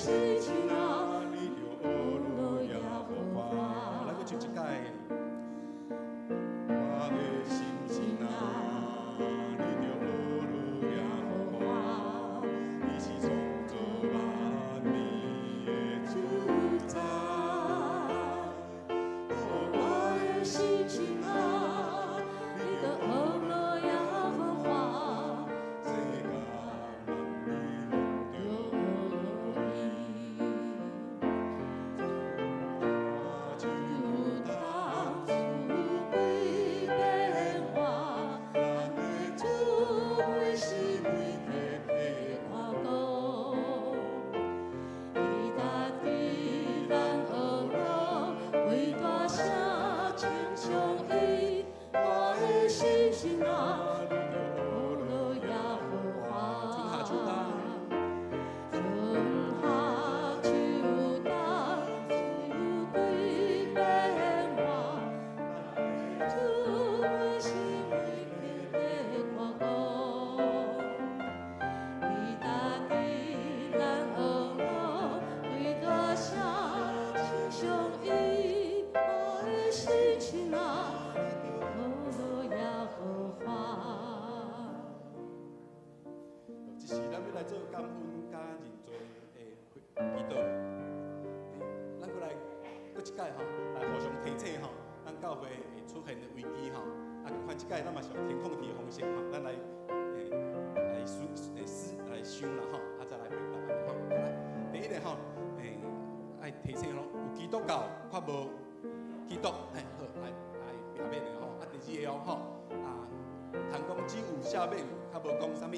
心情啊，你著學落耶和華。來，閣唱一擺。我的心神啊，你著學落耶和華，伊是創造萬物的主宰。哦，我的心情啊，你著學落耶和華，世間萬物攏著學落伊。就當主歸變化，咱的主每時每刻的看顧。伊家己咱學落，規大聲親像伊，我的心神啊，你著學落耶和華。春夏秋冬，春夏秋冬，四季變化，主每時每刻的看顧。伊家己咱學落，規大聲親像伊，我的心情啊，學落耶和華。這時咱欲來做感恩佮認罪的祈禱。咱閣來閣一擺吼，來互相提醒吼，咱教會會出現的危機吼。啊，仝款這擺咱嘛是用填空題的方式吼，咱來來思思來想啦吼，啊再來回答吼。來，第一個吼，愛提醒咯，有基督教較無基督，嘿，好，來來避免的吼。啊，第二個哦吼，啊，通講只有赦免，較無講啥物？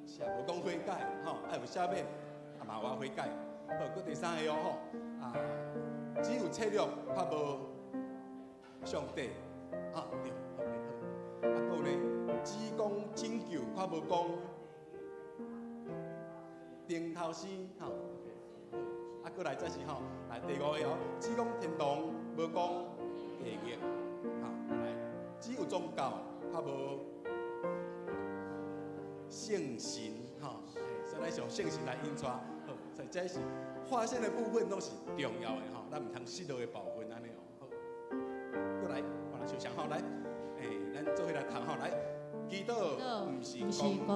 是啊，無講悔改，吼，愛有赦免，啊嘛有悔改。好，閣第三個哦吼，啊，只有策略，較無上帝，啊對，好，好。啊，閣咧，只講拯救，較無講頂頭生，吼。啊，閣來再是吼，來第五個哦，只講天堂，無講地獄，吼，來，只有宗教，較無聖神，吼，所以咱是用聖神來引帶，好，所以這是劃線的部分攏是重要的吼，咱毋通失落的部分按呢哦。好，閣來，我來想想吼，來，咱做伙來讀吼，來，祈禱毋是功課，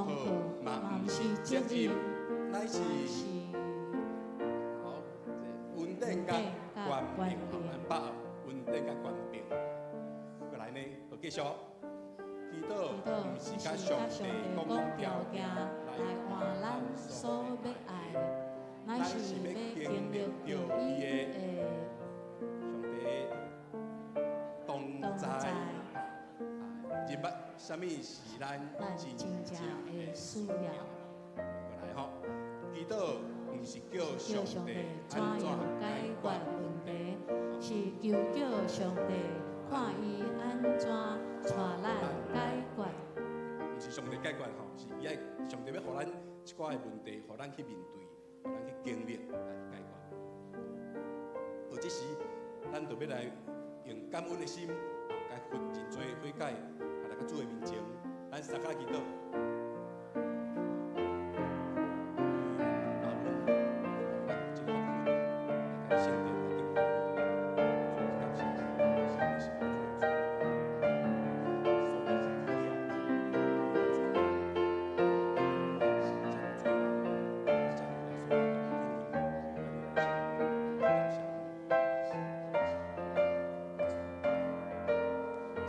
嘛毋是責任，乃是好，這恩典佮權柄，吼，咱把握恩典佮權柄。閣來呢，好繼續。祈禱毋是佮上帝講條件來換咱所欲愛，乃是欲經歷著伊的上帝同在，認捌啥物是咱咱真真正正的的需要。閣來吼，祈禱毋是叫叫上帝上帝怎按怎樣解解決決問題，是求叫上帝看伊按怎帶咱解決。毋是上帝解決吼，是伊愛上帝欲予咱一寡的問題，予咱去面對，予咱去經歷來解決。而這時，咱就欲來用感恩的心，共佛認罪悔改，啊來到主的面前，咱三個來祈禱。感恩，這個福分，來到聖殿來敬拜你，感謝感謝主。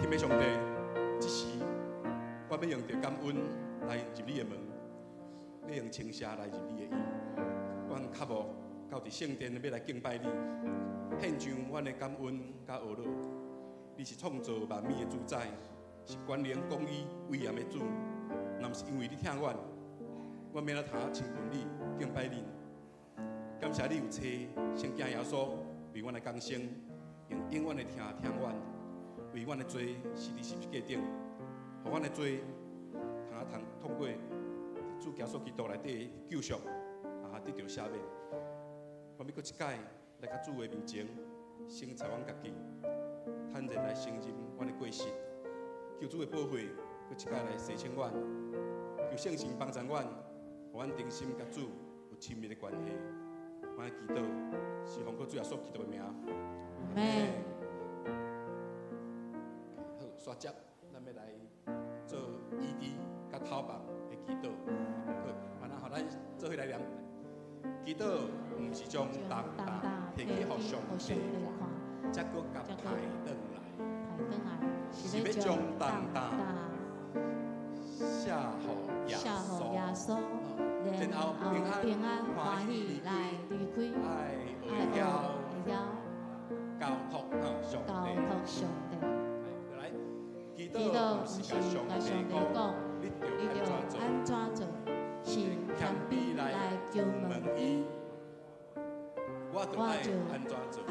天父上帝，這時我欲用著感恩來入你的門，欲用稱謝來入你的院。阮腳步到佇聖殿欲來敬拜你，獻上阮的感恩佮呵咾。你是創造萬物的主宰，是權能、公義、威嚴的主。若毋是因為你疼阮，阮欲按怎通親近你、敬拜你。感謝你有差聖囝耶穌為阮來降生，用永遠的疼疼阮，為阮的罪死佇十字架頂，予阮的罪通通透過主耶穌基督內底的救贖，啊得著赦免。我欲閣一擺來到主的面前，省察阮家己，坦然來承認阮的過失，求主的寶血閣一擺來洗清阮，求聖神幫助阮，予阮重新佮主有親密的關係。我祈禱是奉靠主耶穌基督的名。阿們。好，煞接，咱欲來做醫治佮頭目的祈禱。好，按呢予咱做伙來念。祈禱毋是將重擔提去予上帝看，才閣共刣轉來，是欲將重擔卸予耶穌，然後平安歡喜來離開，愛會曉交託上帝。來，祈禱毋是共上帝講，你著按怎做，是謙卑來求問伊，我著愛按怎做。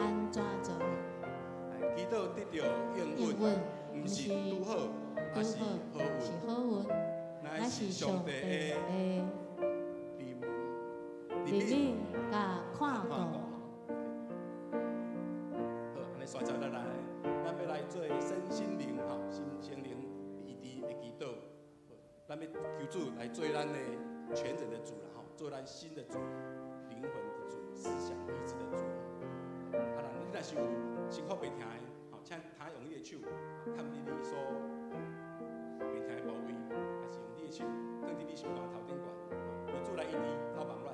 祈禱得著應允，毋是拄好，抑是好運，乃是上帝的憐憫佮看顧。好，按呢煞接咱來，咱欲來做身心靈吼，心心靈醫治的祈禱。咱欲求主來做咱的全人的主啦吼，做咱心的主、靈魂的主、思想意志的主。啊，若你若是有身軀袂疼的，吼，請通用你的手崁佇你所袂疼的部位，抑是用你的手放佇你心肝頭頂懸，求主來醫治頭目軟，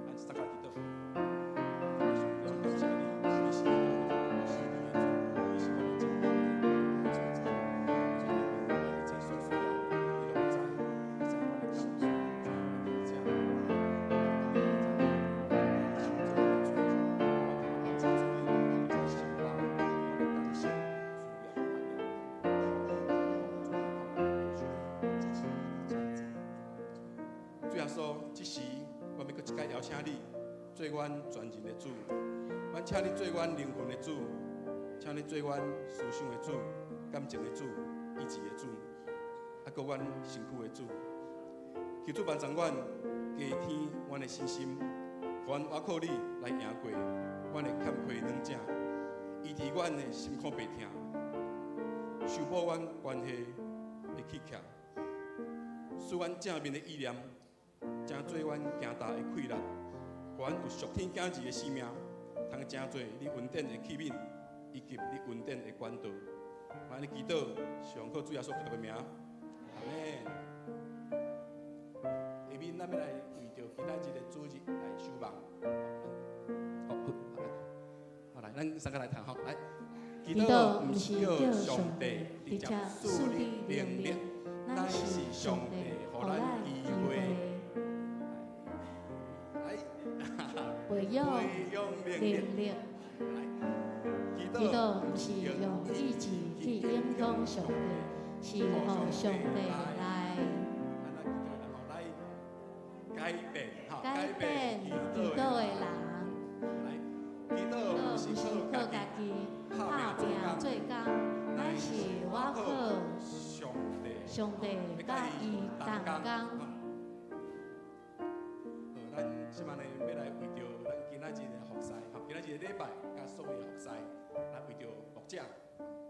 咱三個祈禱。感謝你，你是我的主，你是我的拯救者，一切所需要的，你攏知，你知我的感受，知我的掙扎，你知我的主，我感謝主，你的心包，我的感受，需要。主耶穌，這時我欲閣一擺邀請你做阮全人的主，阮請你做阮靈魂的主，請你做阮思想的主、感情的主、意志的主，啊，閣阮身軀的主。求主幫助阮加添阮的信心，予阮倚靠你來贏過阮的欠缺軟弱，醫治阮的心肝病疼，修補阮關係的缺欠，賜阮正面的意念，成做阮行踏的氣力，予阮有屬天囝兒的生命，通成做你恩典的器皿，以及你恩典的管道。我按呢祈禱，奉靠主耶穌基督的名，阿們。下面咱欲來為著今仔日的主日來守望。好，好來，咱三個來讀吼，來。祈禱毋是叫上帝直接賜你能力，乃是上帝予咱機會。來，培養培養能力。能力。來，祈祈禱毋是用意志去影響上帝，是予上帝來來改變，改變祈禱的人。來，祈禱毋是毋是靠靠家己拍拚做工，乃是倚靠上帝，上帝佮伊同工。好，咱這擺呢，欲來為著咱今仔日的服侍，吼，今仔日的禮拜佮所有的服侍，來為著牧者，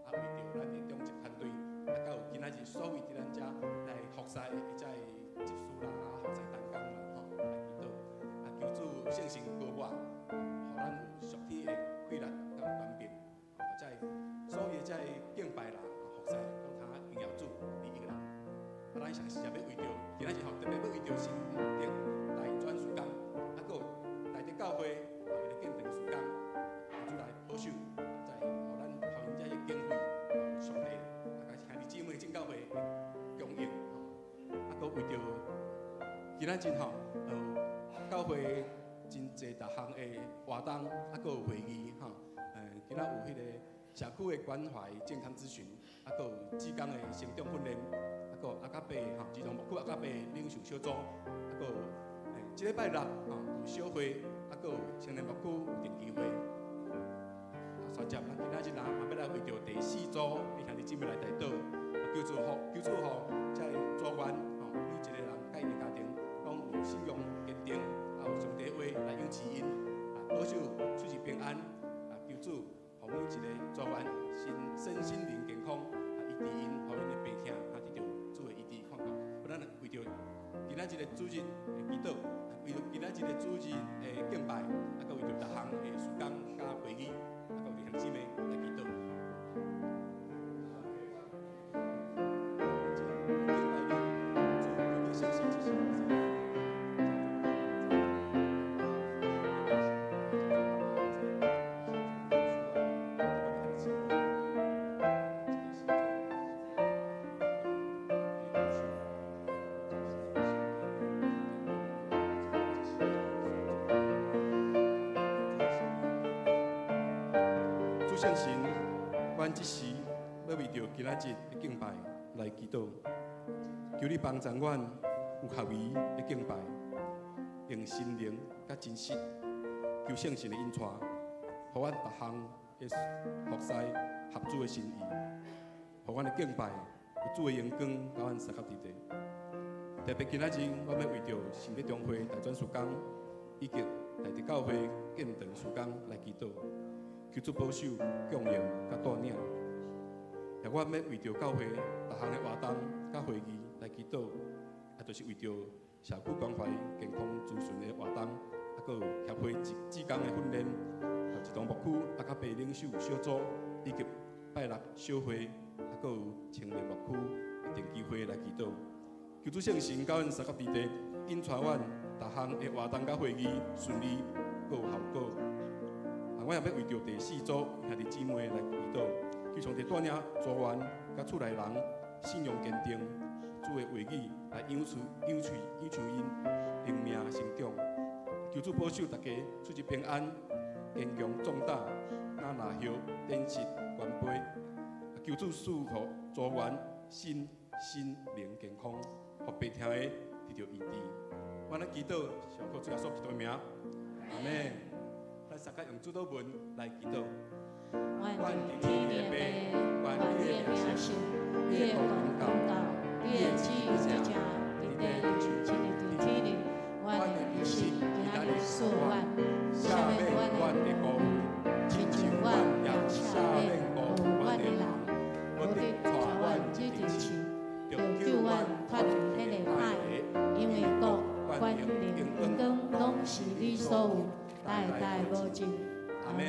啊，為著咱的長執團隊，啊，佮有今仔日所有佇咱遮來服侍的這个執事啦，啊，服侍同工啦，吼，來祈禱，啊，求主聖神膏抹，予咱有屬天的氣力佮權柄，予這个所有的這个敬拜啦，服侍，攏通榮耀主你一個人。啊，咱同時也欲為著今仔日吼，特別欲為著新竹大專事工，啊，閣有大竹教會，啊，伊的建堂事工，求主來保守，再予咱予𪜶這个經費，上帝，啊，佮兄弟姊妹正教會的供應，吼，啊，閣為著今仔日吼，教會真濟逐項的活動，啊，閣有會議，吼，今仔有彼个社區的關懷健康諮詢，啊，閣有志工的成長訓練，啊，閣有阿加伯吼，兒童牧區阿加伯領袖小組，啊，閣有這禮拜六吼有小會，啊，閣有青年牧區有定期會。啊，煞接，咱今仔日啊，嘛欲來為著第四組的兄弟姊妹來代禱，求主予，求主予這个組員吼，每一個人佮𪜶的家庭，攏有信仰堅定，啊，有上帝的話來養飼𪜶，啊，保守出入平安，啊，求主予每一個組員身心靈健康，啊，醫治𪜶，予𪜶的病痛，啊，得著主的醫治看顧。咱為著今仔日的主日的祈禱，為著今仔日的主日。聖神，阮這時欲為著今仔日的敬拜來祈禱，求你幫助阮有合宜的敬拜，用心靈佮真實，求聖神的引帶，予阮逐項的服侍合主的心意，予阮的敬拜有主的榮光，佮阮相佮佇地。特別今仔日，我欲為著聖禮中會大專事工以及大直教會建堂事工來祈禱，求主保守、供應佮帶領。也我欲為著教會逐項的活動佮會議來祈禱，啊，就是為著社區關懷健康諮詢的活動，啊，閣有協會志工的訓練，兒童牧區啊，佮白領袖小組，以及拜六小會，啊，閣有青年牧區的定期會來祈禱。求主聖神佮阮相佮佇地，引帶阮逐項的活動佮會議順利，閣有效果。啊，我也欲為著第四組兄弟姊妹來祈禱，求上帝帶領組員佮厝內人信仰堅定，主的話語來養出、養喙、養像𪜶靈命成長。求主保守大家出入平安，堅強壯膽，若拿葉典實懸杯。求主賜予組員身心靈健康，予病痛的得著醫治。阮來祈禱，上靠主耶穌基督的名，阿們。咱大家用主禱文來祈禱。願天的父，願你的名聖，你的國降到，你的旨意這正佇地，親像佇天裡。阮的飲食今仔日賜予阮，赦免阮的過誤，親像阮也赦免辜負阮的人，無得帶阮入試，著救阮脫離彼个歹的，因為國、權能、榮光，攏是你所有，代代無盡。阿們。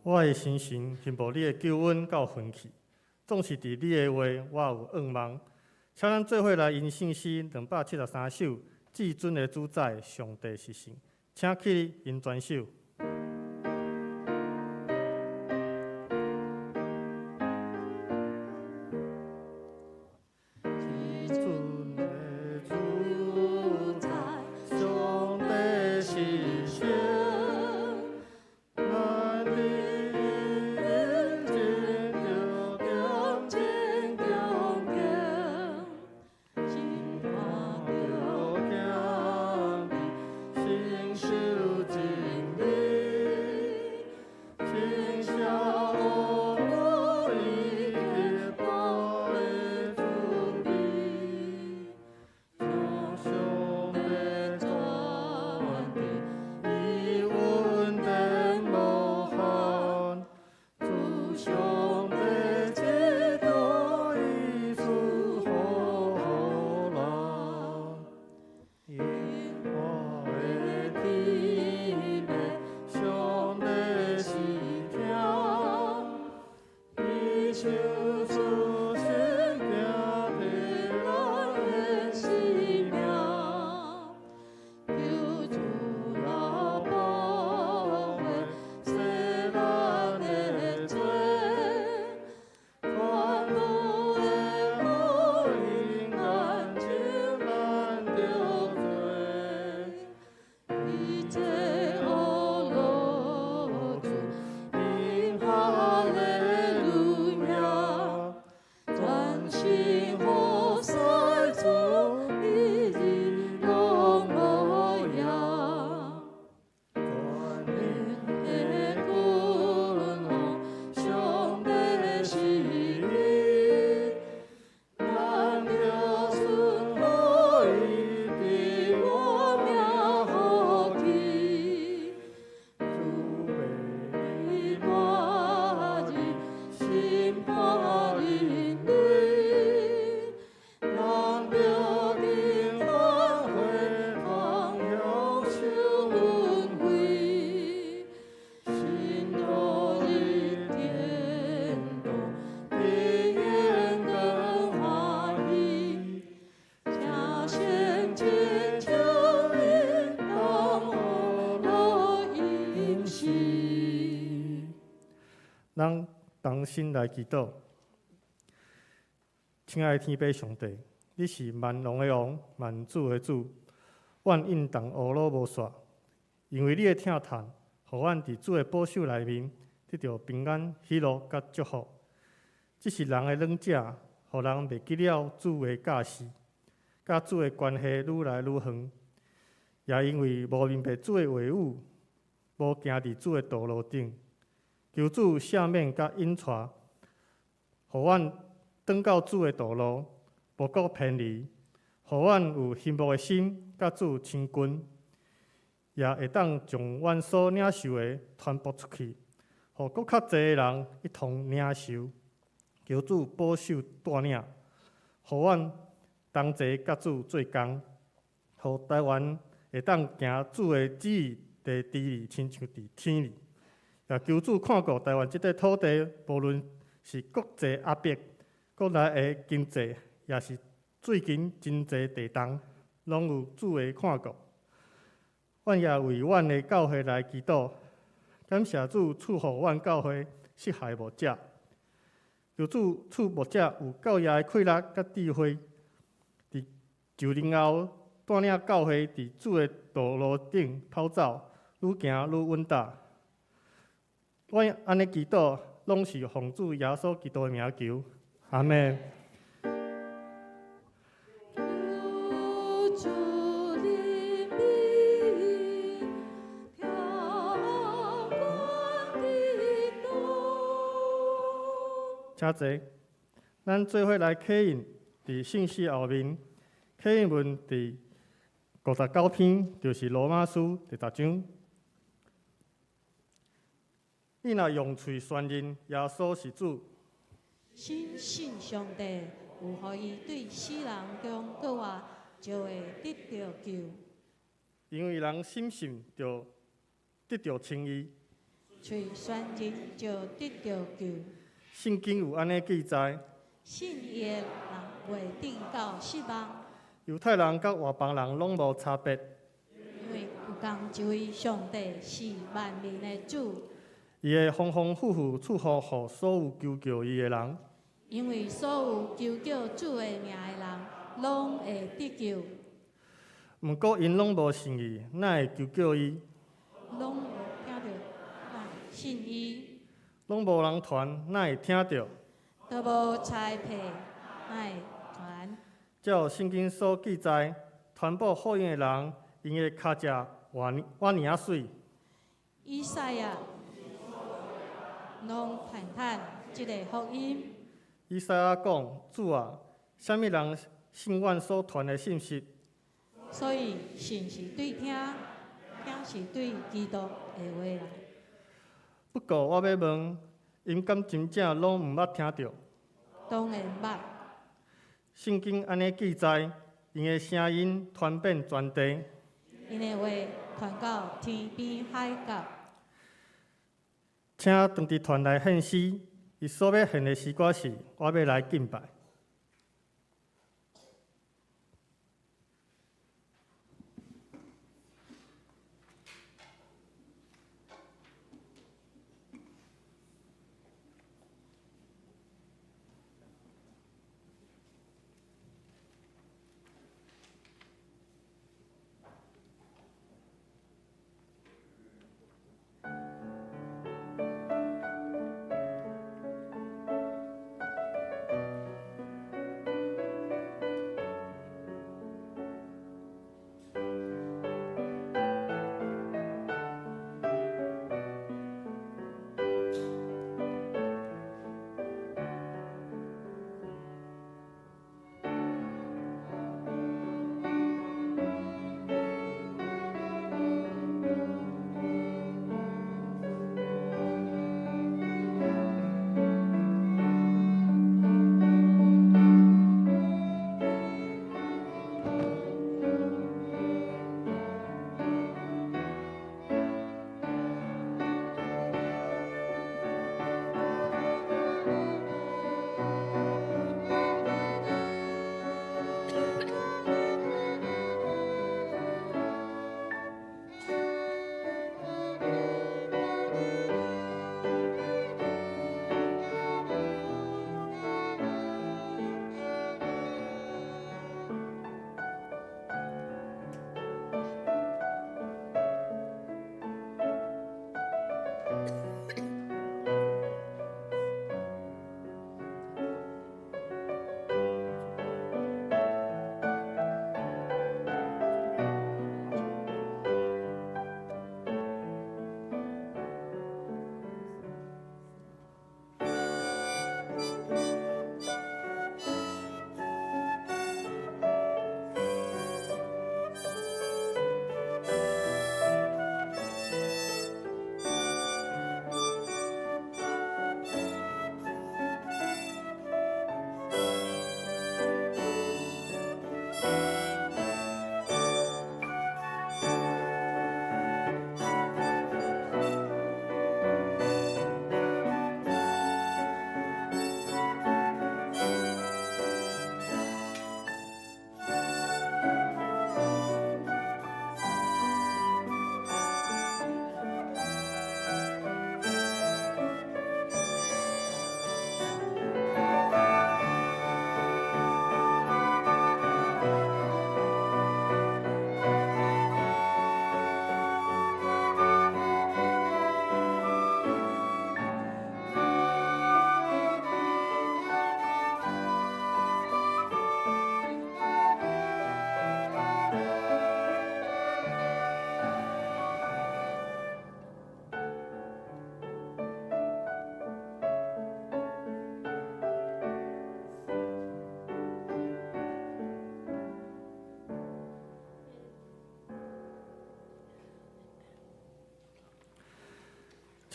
我的心神羨慕你的救恩到昏去，總是佇你的話，我有向望。請咱做伙來吟聖詩273首，至尊的主宰，上帝是神，請起立吟全首。至尊的主宰，上帝是神，咱伫永中中中坚，心看著行成就真理。同心來祈禱。親愛的天父上帝，你是萬王的王，萬主的主，阮應當烏魯無煞，因為你的疼痛，予阮佇主的保守內面得著平安、喜樂佮祝福。只是人的軟弱，予人袂記了主的教示，佮主的關係愈來愈遠。也因為無明白主的話語，無行佇主的道路頂，求主赦免佮引帶，予阮轉到主的道路，無閣偏離，予阮有欣慕的心，佮主親近，也會當將阮所領受的傳播出去，予閣較濟的人一同領受。求主保守帶領，予阮同齊佮主做工，予台灣會當行主的旨意，佇地裡親像佇天裡。也求主看顧台灣這塊土地，無論是國際壓迫、國內的經濟，也是最近真濟地動，攏有主的看顧。阮也為阮的教會來祈禱，感謝主賜予阮教會失敗牧者，求主賜牧者有夠額的氣力佮智慧，佇就任後帶領教會佇主的道路頂跑走，愈行愈穩當。阮按呢祈禱，攏是奉主耶穌基督的名求，阿們。求主憐憫，聽阮祈禱。請坐，咱做伙來啟印佇聖詩後面，啟印文第59篇，就是羅馬書第十章。你若用喙宣認耶穌是主，深信上帝有予伊對死人中閣活，就會得著救。因為人深信就得著稱義。喙宣認就得著救。聖經有按呢記載：信伊的人袂致到失望。猶太人佮外邦人攏無差別，因為有仝一位上帝是萬民的主。伊會豐豐富富賜福予所有求叫伊的人。因為所有求叫主的名的人，攏會得救。毋過𪜶攏無信伊，哪會求叫伊？攏無聽著，哪會信伊？攏無人傳，哪會聽著？都無差派，哪會傳？照聖經所記載，傳布福音的人，𪜶的跤跡偌偌爾仔媠。以賽亞攏傳嘆這个福音。以賽亞講：主啊，啥物人信阮所傳的信息？所以信是對聽，聽是對基督的話來。不過我欲問，𪜶敢真正攏毋捌聽著？當然捌。聖經按呢記載，𪜶的聲音傳遍全地。𪜶的話傳到天邊海角。請張智團來獻詩，伊所欲獻的詩歌是《我欲來敬拜》。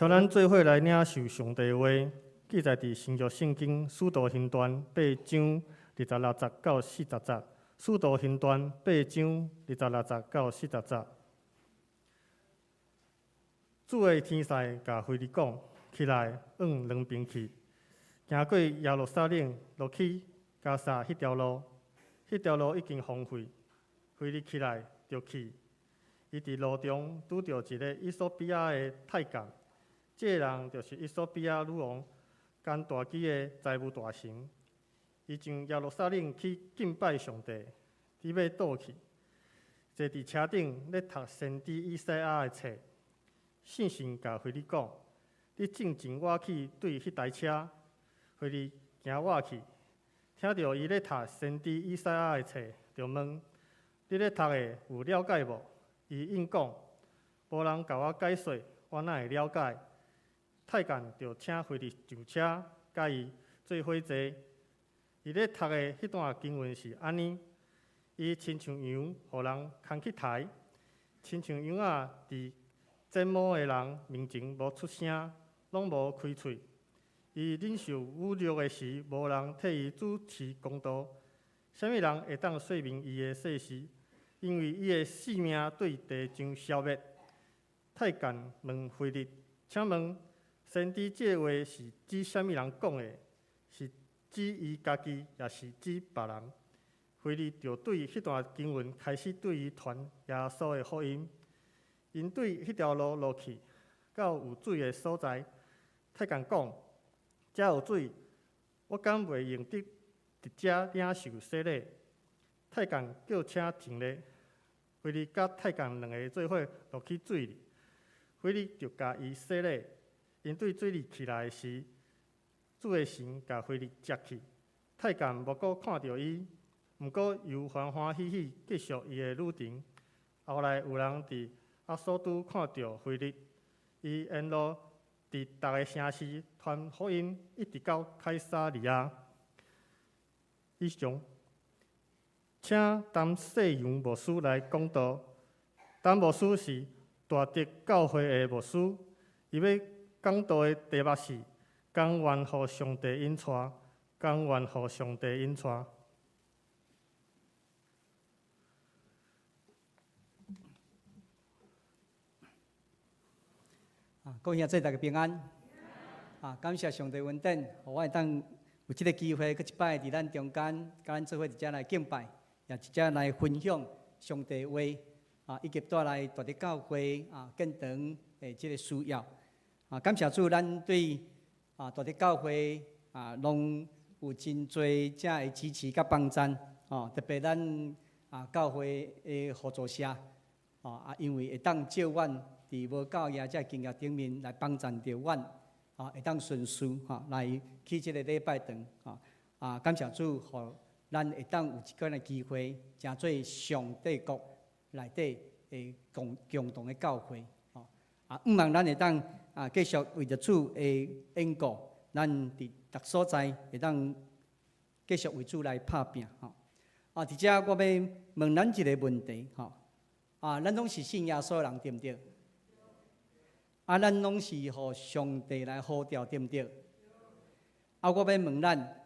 請咱做伙來領受上帝話，記載佇新約聖經使徒行傳八章二十六節到四十節。使徒行傳八章二十六節到四十節。主的天使共腓力講：起來，往南邊去，行過耶路撒冷，落去迦薩彼條路，彼條路已經荒廢。腓力起來就去。伊佇路中拄著一个伊索比亞的太監，這个人就是伊索比亞女王甘大基的財務大臣。伊上耶路撒冷去敬拜上帝，佇欲倒去，坐佇車頂咧讀先知以賽亞的冊。聖神共腓力講：你進前倚去對彼台車。腓力行倚去，聽著伊咧讀先知以賽亞的冊，就問：你咧讀的有了解無？伊應講：無人共我解說，我哪會了解？太監就請腓力上車，共伊做伙坐。伊咧讀的彼段經文是按呢：伊親像羊，予人牽去刣，親像羊仔佇剪毛的人面前無出聲，攏無開喙。伊忍受侮辱的時，無人替伊主持公道。啥物人會當說明伊的世時？因為伊的性命對地上消滅。太監問腓力：請問，先知這話是指啥物人講的？是指伊家己，抑是指別人？腓力就對彼段經文開始對伊傳耶穌的福音。𪜶對彼條路落去，到有水的所在，太監講：遮有水，我敢袂用得佇遮領受洗禮？太監叫車停咧，腓力佮太監兩个做伙落去水裡，腓力就共伊洗禮。𪜶對水裡起來時，主的神共腓力接去。太監無閣看著伊，毋過猶歡歡喜喜繼續伊的旅程。後來有人佇亞索都看著腓力，伊沿路佇逐个城市傳福音，一直到凱撒利亞。以上，請陳世陽牧師來講道。陳牧師是大德教會的牧師，伊欲講道的題目是“甘願予上帝引帶，甘願予上帝引帶”。啊，各位兄弟大家平安。啊，感謝上帝恩典，予我會當有這个機會，閣一擺佇咱中間，佮咱做伙佇遮來敬拜，也佇遮來分享上帝話，啊，以及帶來大德教會啊建堂的這个需要。啊，感謝主，咱對啊大德教會啊，攏有真濟遮的支持佮幫贊。哦，特別咱啊教會的合作社，哦啊，因為會當借阮佇無夠額遮經驗頂面來幫贊著阮，啊，會當順序吼來起這个禮拜堂，吼啊，感謝主，予咱會當有這款的機會，成做上帝國內底的共共同的教會，吼啊，向望咱會當啊繼續為著主的緣故，咱佇逐所在會當繼續為主來拍拚，吼啊！佇遮我欲問咱一个問題，吼啊，咱攏是信耶穌的人，對毋對？啊，咱攏是予上帝來呼召，對毋對？啊，我欲問咱，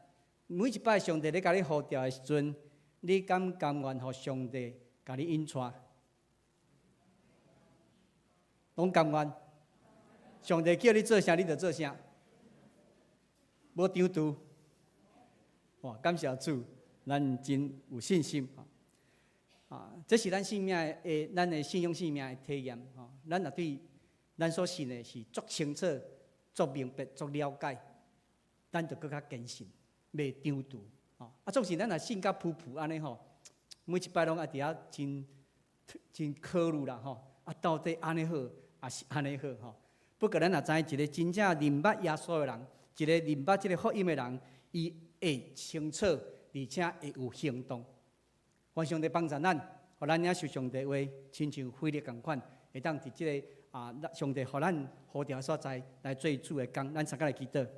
每一擺上帝咧共你呼召的時陣，你敢甘願予上帝共你引帶？攏甘願？上帝叫你做啥，你就做啥，無張挃。哇，感謝主，咱真有信心。啊，這是咱生命的，咱的信仰生命的體驗。吼，咱若對咱所信的是足清楚、足明白、足了解，咱就閣較堅信，袂張挃。吼，啊，總是咱若信甲浮浮按呢吼，每一擺攏愛佇遐真真考慮啦吼。啊，到底按呢好，抑是按呢好吼？不過咱若知一个真正認捌耶穌的人，一個認捌這个福音的人，伊會清楚，而且會有行動。願上帝幫助咱，予咱領受上帝話，親像腓力仝款，會當佇這个啊，上帝予咱呼召所在來做主的工。咱三個來祈禱。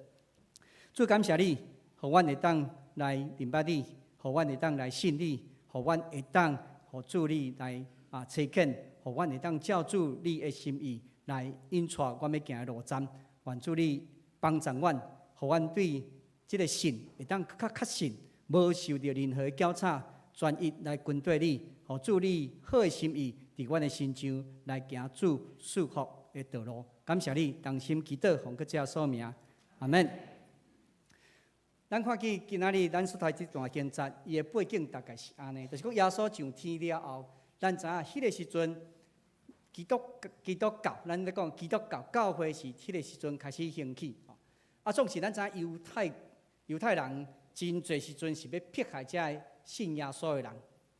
主感謝你，予阮會當來認捌你，予阮會當來信你，予阮會當予主你來啊差遣，予阮會當照主你的心意來引帶阮欲行的路站。願主你幫助阮，予阮對這个信會當較確信，無受著任何攪吵，專一來跟綴你，予主你好的心意，佇阮的身上來行主賜福的道路。感謝你，同心祈禱，奉主耶穌名，阿門。咱看見今仔日咱所讀這段經節，伊的背景大概是按呢，就是講耶穌上天了後，咱知影彼个時陣，基督教，咱咧講基督教教會是彼个時陣開始興起。啊，總是咱知影猶太人真濟時陣是欲迫害這个信耶穌的人，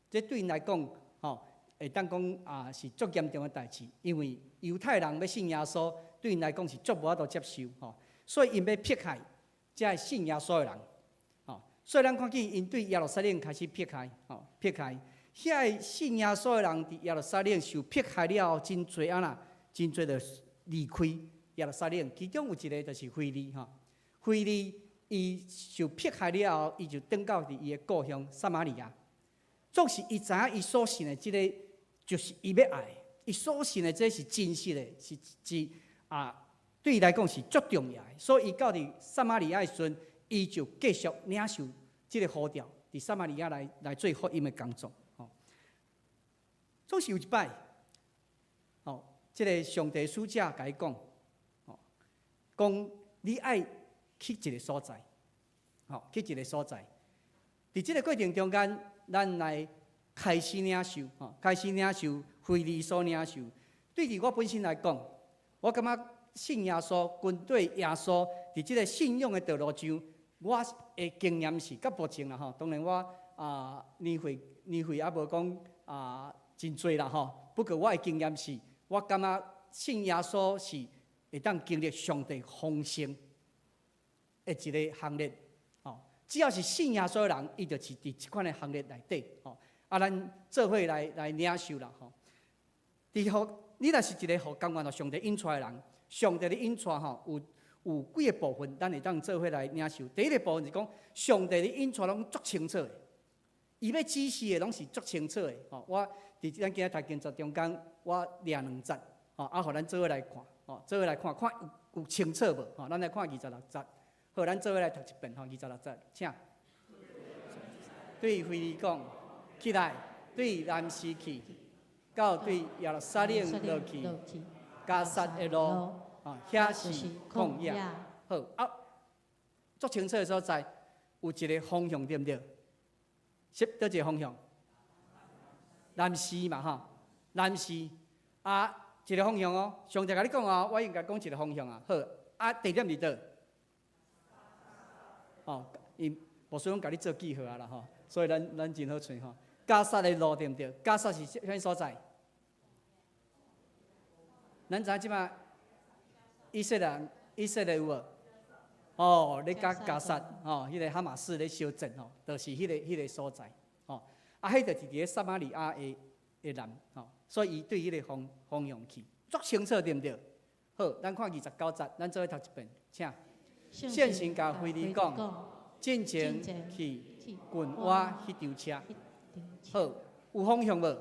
這對𪜶來講，吼，會當講啊是足嚴重的代誌，因為猶太人欲信耶穌，對𪜶來講是足無法度接受，吼，所以𪜶欲迫害這个信耶穌的人，吼，所以咱看見𪜶對耶路撒冷開始迫害，吼，迫害，遐个信耶穌的人佇耶路撒冷受迫害了後，真濟按怎，真濟就離開耶路撒冷，其中有一个就是腓利，吼，腓利伊受迫害了後，伊就轉到佇伊的故鄉撒瑪利亞。總是伊知影伊所信的這个就是伊欲愛的，伊所信的這是真實的，是啊，對伊來講是足重要的。所以伊到佇撒瑪利亞的時陣，伊就繼續領受這个呼召，佇撒瑪利亞來做福音的工作。吼，總是有一擺，吼，這个上帝使者共伊講，吼，講你愛去一个所在，吼，去一个所在。佇這个過程中間，咱來開始領受，吼，開始領受腓利所領受。對佇我本身來講，我感覺信耶穌、跟綴耶穌，佇這个信仰的道路上，我的經驗是到目前啦吼。當然我啊年歲猶無講啊真濟啦吼。不過我的經驗是，我感覺信耶穌是會當經歷上帝豐盛的一个行列。吼，只要是信耶穌的人，伊就是佇這款的行列內底。吼，啊，咱做伙來領受啦。吼，佇予你若是一個予甘願予上帝引帶的人，上帝的引帶吼，有幾个部分，咱會當做伙來領受。第一个部分是講，上帝的引帶攏足清楚的，伊欲指示的攏是足清楚的。吼，我佇咱今仔讀經節中間，我掠兩節，吼，啊，予咱做伙來看，吼，做伙來看，看有清楚無？吼，咱來看26節。好，咱做伙來讀一遍，吼，二十六節，請。對腓利講，起來，對南勢去，到對耶路撒冷落去，迦薩的路，啊，遐是曠野。好，啊，足清楚的所在，有一个方向對毋對？是佗一个方向？南勢嘛，吼，南勢啊，一个方向哦。上帝共你講哦，我應該講一个方向啊。好，啊，地點佇佗？哦，𪜶牧師攏共你做記號啊啦吼，所以咱真好揣吼。迦薩的路對毋對？迦薩是啥物所在？咱知影這擺以色列有無？哦，咧共迦薩吼，彼个哈馬斯咧相戰吼，就是彼个所在吼。啊，彼就是佇咧撒瑪利亞的南吼，所以伊對彼个方向去，足清楚對毋對？好，咱看29節，咱做伙讀一遍，請。聖神共腓利講，進前去近我彼張車。好，有方向無？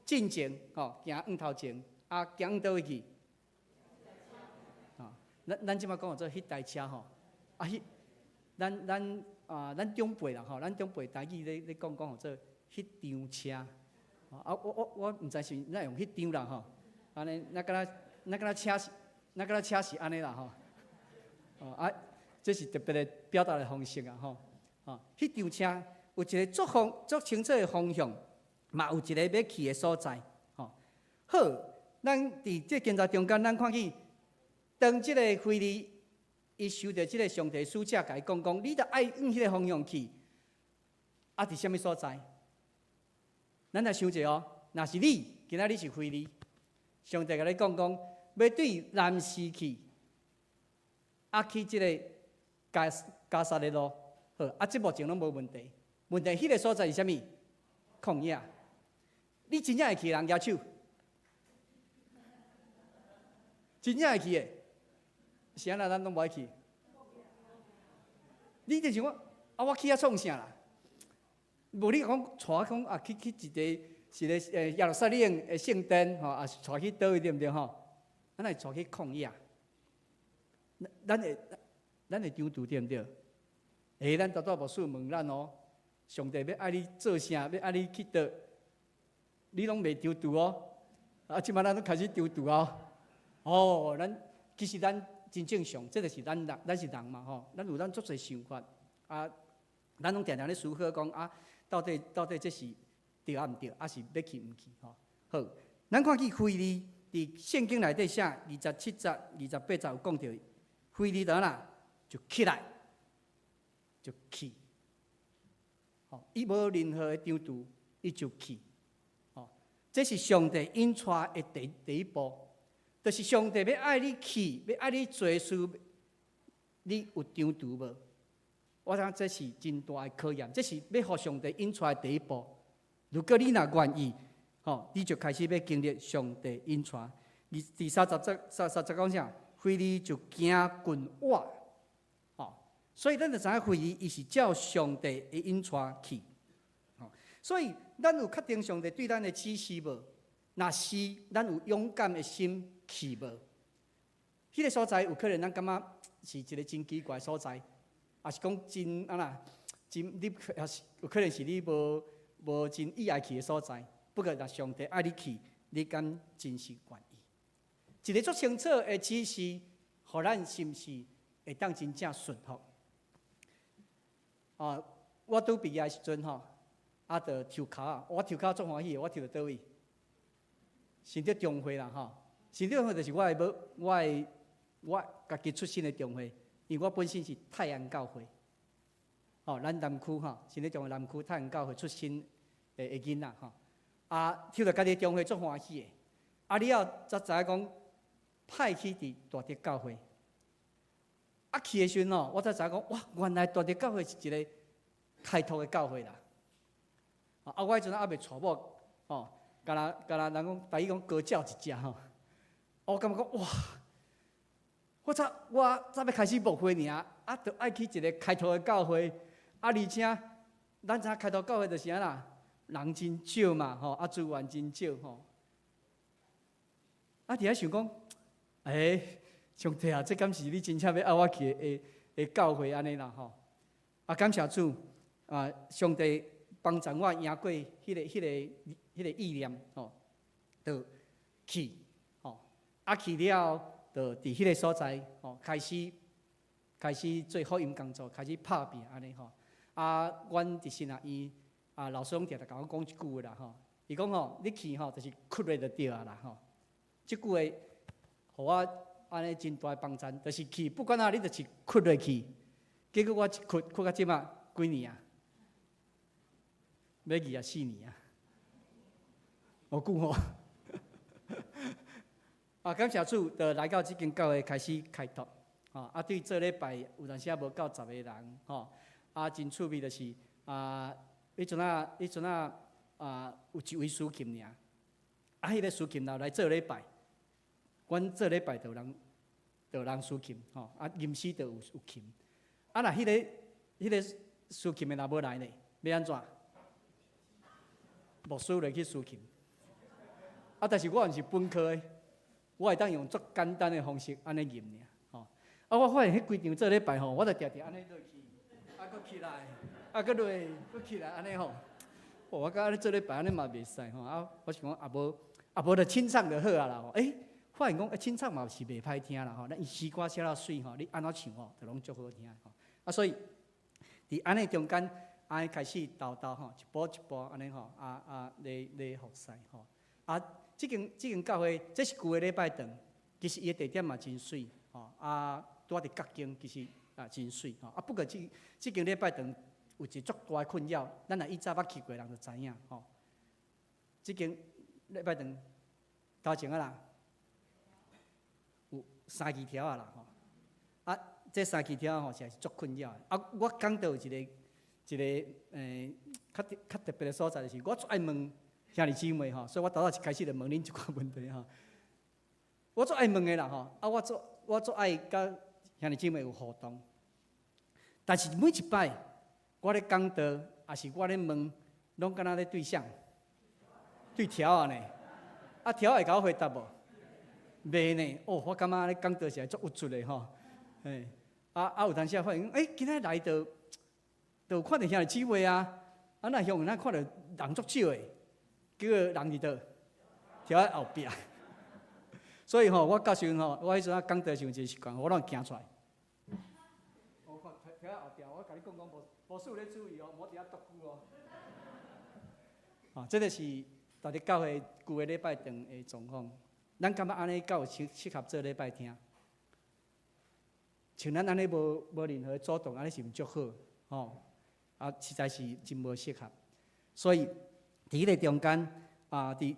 進前吼，行向頭前，啊，行佗位去？啊，咱這擺講做彼台車吼，啊，彼，咱長輩啦吼，咱長輩台語咧講講做彼張車。啊，我毋知是哪用彼張啦吼，按呢，若敢若車是按呢啦吼。哦啊，這是特別的表達的方式啊吼。哦，彼張車有一个足清楚的方向，嘛有一个欲去的所在。吼，好，咱佇這經節中間，咱看見當這个腓利伊收著這个上帝使者共伊講講，你著愛向彼个方向去。啊，佇啥物所在？咱來想者哦，若是你，今仔日是腓利，上帝共你講講，欲對南勢去，啊，去這个迦薩的路，好，啊，這目前攏無問題。問題彼个所在是啥物？曠野。你真正會去的人舉手？真正會去的，是按怎咱攏無愛去？你就想講，啊，我去遐創啥啦？無你講帶我講啊，去一个是咧耶路撒冷的聖殿吼，啊是帶去佗位對毋對吼？咱會帶去曠野，咱會張櫥對毋對？欸，咱拄拄牧師問咱哦，上帝欲愛你做啥？欲愛你去佗？你攏袂張櫥哦。啊，這擺咱攏開始張櫥哦。哦，咱其實咱真正常，這就是咱人，咱是人嘛吼。咱有咱足濟想法啊，咱攏定定咧思考講啊，到底這是對抑毋對，抑是欲去毋去吼？好，咱看見腓利佇聖經內底寫27節、28節有講著，腓利就按怎就起來，就去。吼，伊無任何的張櫥，伊就去。吼，這是上帝引帶的第一步，就是上帝欲愛你去，欲愛你做事，你有張櫥無？我感覺這是真大的考驗，這是欲予上帝引帶的第一步。如果你若願意，吼，你就開始欲經歷上帝引帶。而第三十節，30節講啥？腓利就行近馬，吼，所以咱就知影腓利伊是照上帝的引帶去。吼，所以咱有確定上帝對咱的指示無？若是，咱有勇敢的心去無？彼個所在有可能咱感覺是一個真奇怪的所在，抑是講真按怎，真你抑是有可能是你無真意愛去的所在。不過若上帝愛你去，你敢真實願意？一个足清楚的指示，予咱是毋是會當真正順服？啊，我拄畢業的時陣吼，啊，就抽跤仔，我抽跤足歡喜的，我抽著佗位？新竹中會啦吼，新竹中會就是我的母，我的我家己出身的中會，因為我本身是泰安教會，吼，咱南區吼，新竹中會南區泰安教會出身的囡仔吼，啊，抽著家己中會足歡喜的，啊，了後才知影講派去佇大竹教會，啊去的時陣吼，我才知影講，哇，原來大竹教會是一個開拓的教會啦，啊，我彼陣猶未娶某，吼，敢若人講台語講高照一隻吼，我感覺講哇，我才欲開始牧會爾，啊，著愛去一個開拓的教會，啊，而且咱知影開拓教會就是按怎，人真少嘛，吼，啊，資源真少吼，啊，佇遐想講，欸，上帝啊，這敢是你真正欲愛我去的教會按呢啦吼？啊，感謝主啊，上帝幫助我贏過彼個意念吼，就去吼，啊去了後，就佇彼個所在吼，開始做福音工作，開始拍拚按呢吼。啊，阮佇神學院啊，老師攏定定共我講一句話啦吼，伊講吼，你去吼就是屈落就對啊啦吼。這句話予我按呢真大的幫助，就是去不管按怎，你就是屈落去。結果我一屈屈到這馬幾年啊？欲24年啊！無久吼。啊，感謝主，就來到這間教會開始開拓。吼，啊，對做禮拜有當時仔無夠10個人，吼，啊，真趣味就是啊，彼陣仔啊，有一位司琴爾，啊，彼個司琴若來做禮拜，阮做禮拜就有人司琴，吼，啊，吟詩就有琴。啊，若彼個司琴的若無來呢，欲按怎？牧師落去司琴。啊，但是我毋是本科的，我會當用足簡單的方式按呢吟爾，吼。啊，我發現彼規場做禮拜吼，我就定定按呢落去，啊，閣起來，啊，閣落，閣起來，按呢吼。我感覺按呢做禮拜按呢嘛袂使吼，啊，我想講啊無啊無就清唱就好啊啦吼。欸，發現講欸清唱嘛是袂歹聽啦吼，咱伊詩歌寫了媠吼，你按怎唱吼，就攏足好聽吼。啊，所以佇按呢中間，按呢開始沓沓吼，一步一步按呢吼，啊啊咧服侍吼。啊，這間教會，這是舊的禮拜堂，其實伊的地點嘛真媠吼，啊，拄仔佇角間，其實啊真媠吼。啊，不過這間禮拜堂有一個足大的困擾，咱若以早捌去過的人就知影吼。這間禮拜堂頭前啊啦，有三支柱仔啦吼。啊，這三支柱仔吼，實在是足困擾的。啊，我講著有一個較特別的所在，就是我足愛問兄弟姊妹吼，所以我頭仔一開始就問恁一寡問題吼。我足愛問的啦吼，啊，我足愛佮兄弟姊妹有互動。但是每一擺我咧講道，抑是我咧問，攏敢若咧對誰？對柱仔呢？啊，柱仔會共我回答無？袂呢？哦，我感覺咧講道是足鬱卒的吼，嘿，啊啊有當時發現，欸，今仔來就就看著兄弟姊妹啊，啊若向咱看著人足少的，結果人佇佗？徛喺後壁。所以吼，我到時陣吼，我彼陣仔講道時陣一個習慣，我攏行出來。我看徛喺後壁，我共你講講，無無事咧注意哦，莫佇遐獨久哦。啊，這個是大家教會舊的禮拜堂的狀況。咱感覺按呢敢有適合做禮拜聽？像咱按呢無任何主動，按呢是毋足好，吼？啊，實在是真無適合。所以佇彼個中間啊，佇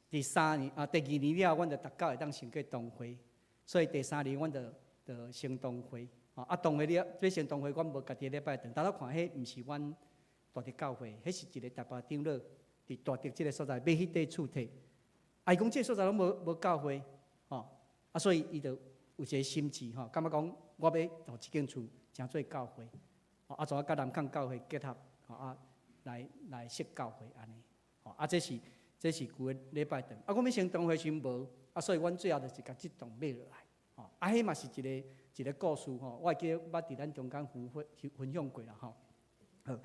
第三年啊，第二年了，阮就逐教會當成過堂會，所以第三年阮就就成堂會。啊，堂會了，欲成堂會，阮無家己禮拜堂。頭拄看，彼毋是阮大直教會，彼是一個台北長老佇大直這個所在買彼塊厝體。啊，伊講這個所在攏無教會，吼，啊，所以伊就有一個心志，吼，感覺講我欲予這間厝成做教會，啊，怎啊佮南崁教會結合，吼啊，來設教會按呢，吼，啊，這是舊的禮拜堂。啊，阮欲成堂會時無，啊，所以阮最後就是共這棟買落來，吼，啊，彼嘛是一個一個故事吼，我會記得捌佇咱中間分享過啦吼。好，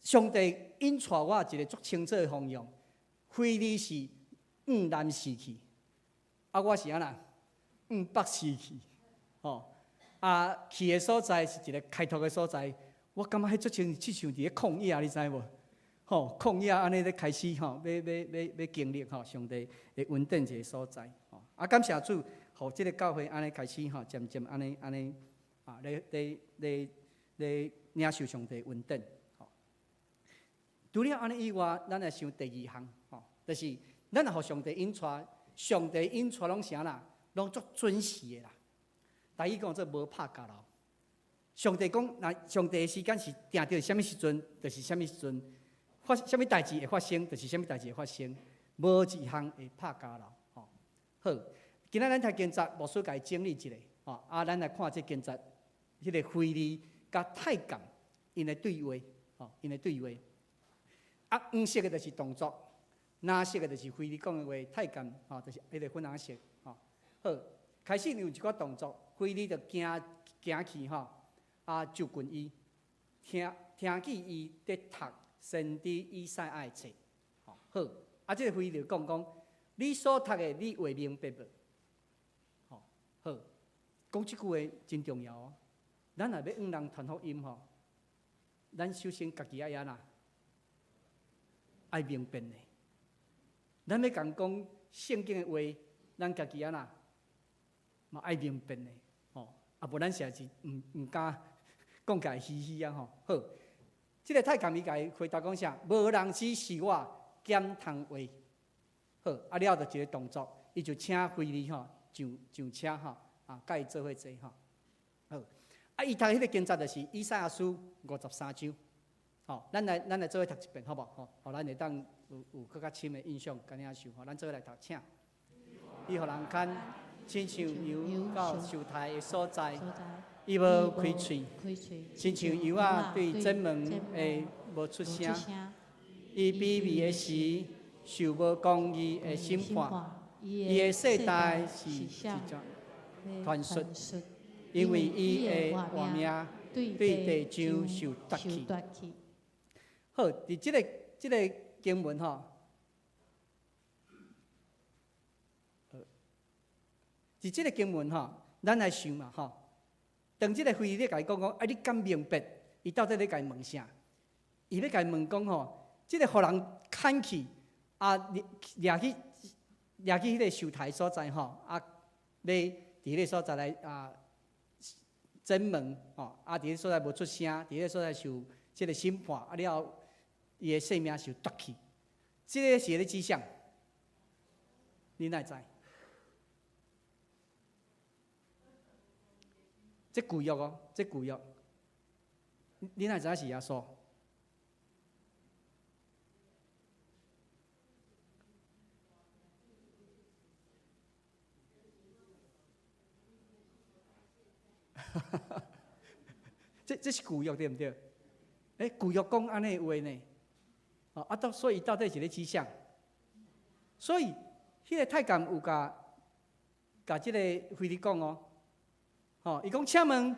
上帝引帶我一個足清楚的方向，腓利是往南市去，啊，我是按怎往北市去，吼，啊，去的所在是一個開拓的所在，我感覺彼足像親像佇咧曠野，你知無？吼，曠野按呢咧開始吼，欲欲欲欲經歷吼，上帝的恩典一個所在，吼，啊，感謝主，予這個教會按呢開始吼，漸漸按呢按呢啊，咧咧咧咧領受上帝恩典，吼。除了按呢以外，咱來想第二項，吼，就是咱若予上帝引帶，上帝引帶攏啥啦？攏足準時的啦。台語講做無拍交流。上帝講，若上帝的時間是定著啥物時陣，就是啥物時陣發啥物代誌會發生，就是啥物代誌會發生，無一項會拍交流。吼，好，今仔咱讀經節，牧師共整理一下，吼，啊，咱來看這經節，彼個腓利佮太監𪜶的對話，吼，𪜶的對話。啊，黃色的就是動作，藍色的就是腓利講的話，太監吼，就是彼個粉紅色，吼。好，開始有一寡動作，腓利就行行去吼，啊，就近伊，聽聽見伊佇讀先知以賽亞的冊，吼，好，啊，這個腓利就講講，你所讀的，你會明白無？吼，好，講這句話真重要哦。咱若欲向人傳福音吼，咱首先家己愛按怎？愛明辨的。咱欲共人講聖經的話，咱家己按怎？嘛愛明辨的，吼，啊無咱實在是毋敢講起來虛虛啊吼。好，這個太監伊共伊回答講啥？無人只是我減通話。好，啊了後就一個動作，伊就請腓利吼上上車吼，啊，佮伊做伙坐吼。好，啊，伊讀彼個經節就是以賽亞書53章。吼，咱來做伙讀一遍，好無？吼，予咱會當有閣較深的印象，佮領受吼。咱做伙來讀，請。伊予人牽，親像羊到受刣的所在，伊無開喙，親像羊仔對剪門的無出聲。伊卑微的時，受無公義的審判，伊的世代是一種傳說，因為伊的活命對地上受奪去。好，佇這個經文吼，佇這個經文吼，咱來想嘛吼。當這個腓利共伊講講，啊，你敢明白？伊到底咧共伊問啥？伊欲共伊問講吼，這個予人牽去，啊，掠去掠去彼個受刣所在吼，啊，欲佇彼個所在來啊，剪門吼，啊，佇彼個所在無出聲，佇彼個所在受這個審判，啊了後，伊的性命受奪去，這個是咧指啥？你哪會知？這舊約哦，這舊約，你哪會知影是耶穌？這是舊約對毋對？欸，舊約講按呢話呢？哦，啊，到所以到底是咧指啥？所以彼個太監有共共這个腓利講哦，吼，伊講請問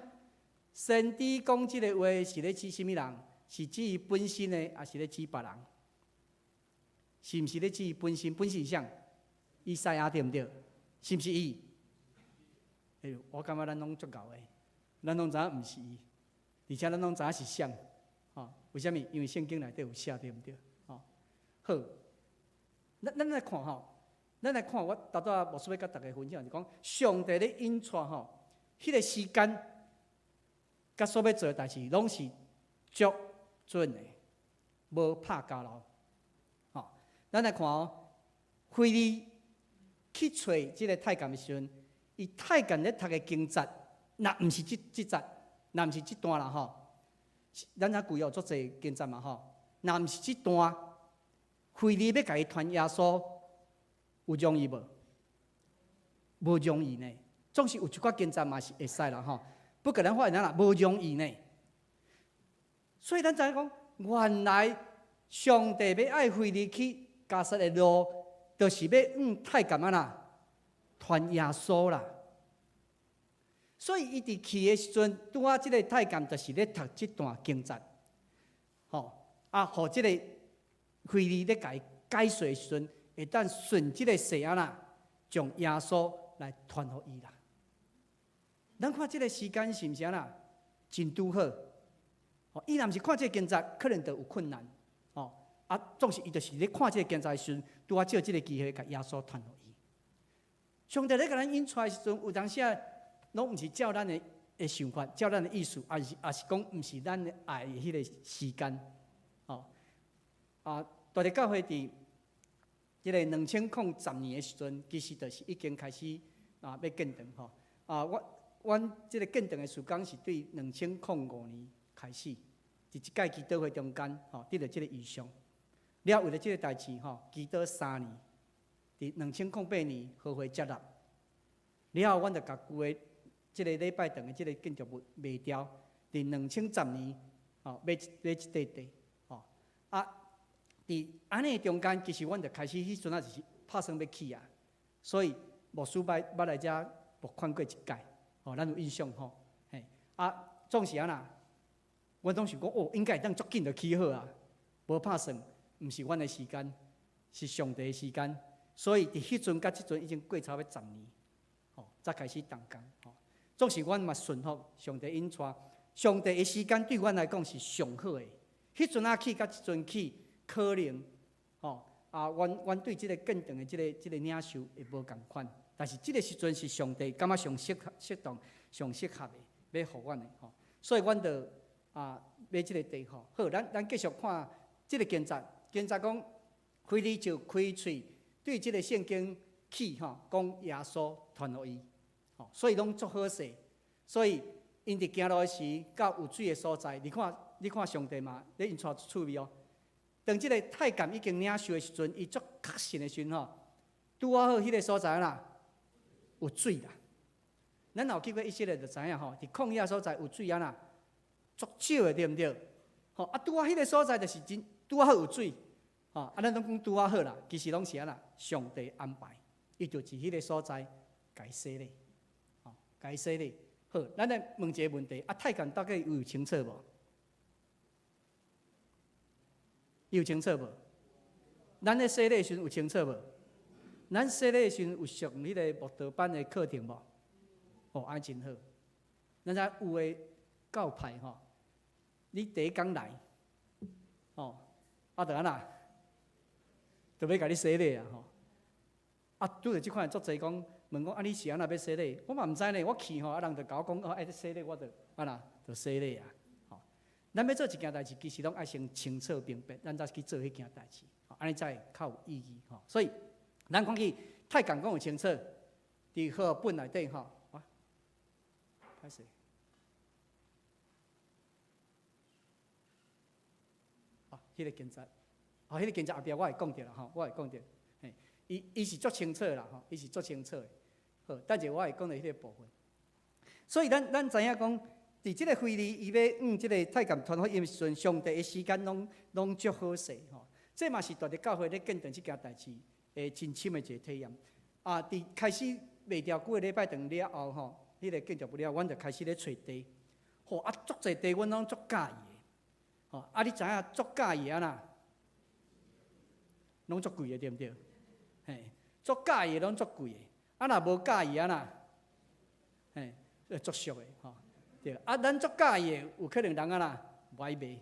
先知講這个話是咧指啥物人？是指伊本身的，抑是咧指別人？是毋是咧指伊本身？本身啥？以賽亞對毋對？是毋是伊？哎喲，我感覺咱攏足𠢕的，咱攏知影毋是伊，而且咱攏知影是誰？吼，為啥物？因為聖經內底有寫，對毋對？吼，好，咱來看吼，咱來看我頭拄仔牧師欲佮大家分享，就講上帝咧引帶吼，彼個時間，佮所欲做的代誌，攏是足準的，無拍交流。吼，咱來看哦，腓利去揣這个太監的時陣，伊太監咧讀的經節，若毋是這這節，若毋是這段啦吼。咱遮舊約足濟經節嘛吼，若毋是這段，腓利欲共伊傳耶穌，有容易無？無容易呢。總是有一寡經節嘛是會使啦吼。不過咱發現啦，無容易呢。所以咱知影講，原來上帝欲愛腓利去迦薩的路，就是欲向太監按怎傳耶穌啦。所以伊佇去的時陣，拄仔這个太監就是咧讀這段經節，吼啊，予這个腓利咧共伊解說的時陣，會當順這个勢按怎，將耶穌來傳予伊啦。咱看這个時間是毋是按怎？真拄好。吼，伊若毋是看這个經節，可能就有困難。吼，啊，總是伊就是咧看這个經節的時陣，拄仔藉這个機會，共耶穌傳予伊。上帝咧共咱引帶的時陣，有當時啊，攏毋是照咱的想法，照咱的意思，抑是講毋是咱愛的彼个時間。吼，啊，大日教會佇這个2010年的時陣，其實就是已經開始啊，欲建堂吼。啊，阮這个建堂的時間是對2005年開始，佇這屆祈禱會中間吼，得著這个異象。了為著這个代誌吼，祈禱3年，佇2008年和會接納。了後，阮就共舊的這个禮拜堂的這个建築物賣掉，佇2010年吼買這塊地吼。啊，佇按呢中間，其實阮就開始彼陣仔就是拍算欲起啊，所以牧師捌來遮募款過一屆，吼，咱有印象吼。嘿，啊，總是按怎，阮總想講哦，應該會當足緊就起好啊，無拍算，毋是阮的時間，是上帝的時間。所以佇彼陣佮這陣已經過差不多十年，吼，才開始動工。吼，總是阮嘛順服上帝引帶，上帝的時間對阮來講是上好的。彼陣仔起佮這陣起，可能吼啊，阮對這个建堂的這个領受會無仝款，但是這个時陣是上帝感覺上適合、適當、上適合的，欲予阮的吼。所以阮就啊買這个地吼。好，咱繼續看這个經節，經節講腓利就開喙對這个聖經起吼，講耶穌傳予伊，吼，所以攏足好勢。所以𪜶佇行路的時，到有水的所在，你看，你看上帝嘛，咧引帶趣味哦。當這个太監已經領受的時陣，伊足確信的時陣吼，拄仔好彼个所在啦，有水啦。咱若有去過以色列就知影吼，佇曠野所在有水按怎，足少的對毋對？吼啊，拄仔彼个所在就是真拄仔好有水，吼啊，咱攏講拄仔好啦，其實攏是按怎，上帝安排，伊就佇彼个所在共伊洗禮，吼，共伊洗禮。好，咱來問一个問題：啊，太監到底有清楚無？有清楚無？咱咧洗禮的時陣有清楚無？咱洗禮的時陣有上彼个慕道班的課程無？哦，按呢真好。咱知有的教派吼，你第一工來，吼，啊，就按怎，就欲共你洗禮啊吼。啊，拄著這款足濟講，問講啊，你是按怎欲洗禮？我嘛毋知呢，我去吼，啊，人就共我講哦，愛洗禮，我就按怎，就洗禮啊。吼，咱欲做一件代誌，其實攏愛先清楚明白，咱才去做彼件代誌，按呢才會較有意義吼。所以，咱看見太監講有清楚，佇和合本內底吼，啊，歹勢。啊，彼个經節，啊，彼个經節後壁我會講著啦吼，我會講著，嘿，伊是足清楚啦吼，伊是足清楚的。好，等下我會講著彼个部分。所以咱知影講，佇這个腓利伊欲向這个太監傳福音的時陣，上帝的時間攏足好勢吼。這嘛是大日教會咧見證這件代誌的真深的一個體驗。啊，佇開始賣掉幾个禮拜堂了後吼，彼个建築物了，阮就開始咧揣地。吼啊，足濟地，阮攏足佮意的。吼啊，你知影足佮意的按怎？攏足貴的對毋對？嘿，足佮意的攏足貴的，啊若無佮意按怎？嘿，足俗的吼。對，啊，咱足佮意的，有可能人按怎？無愛買。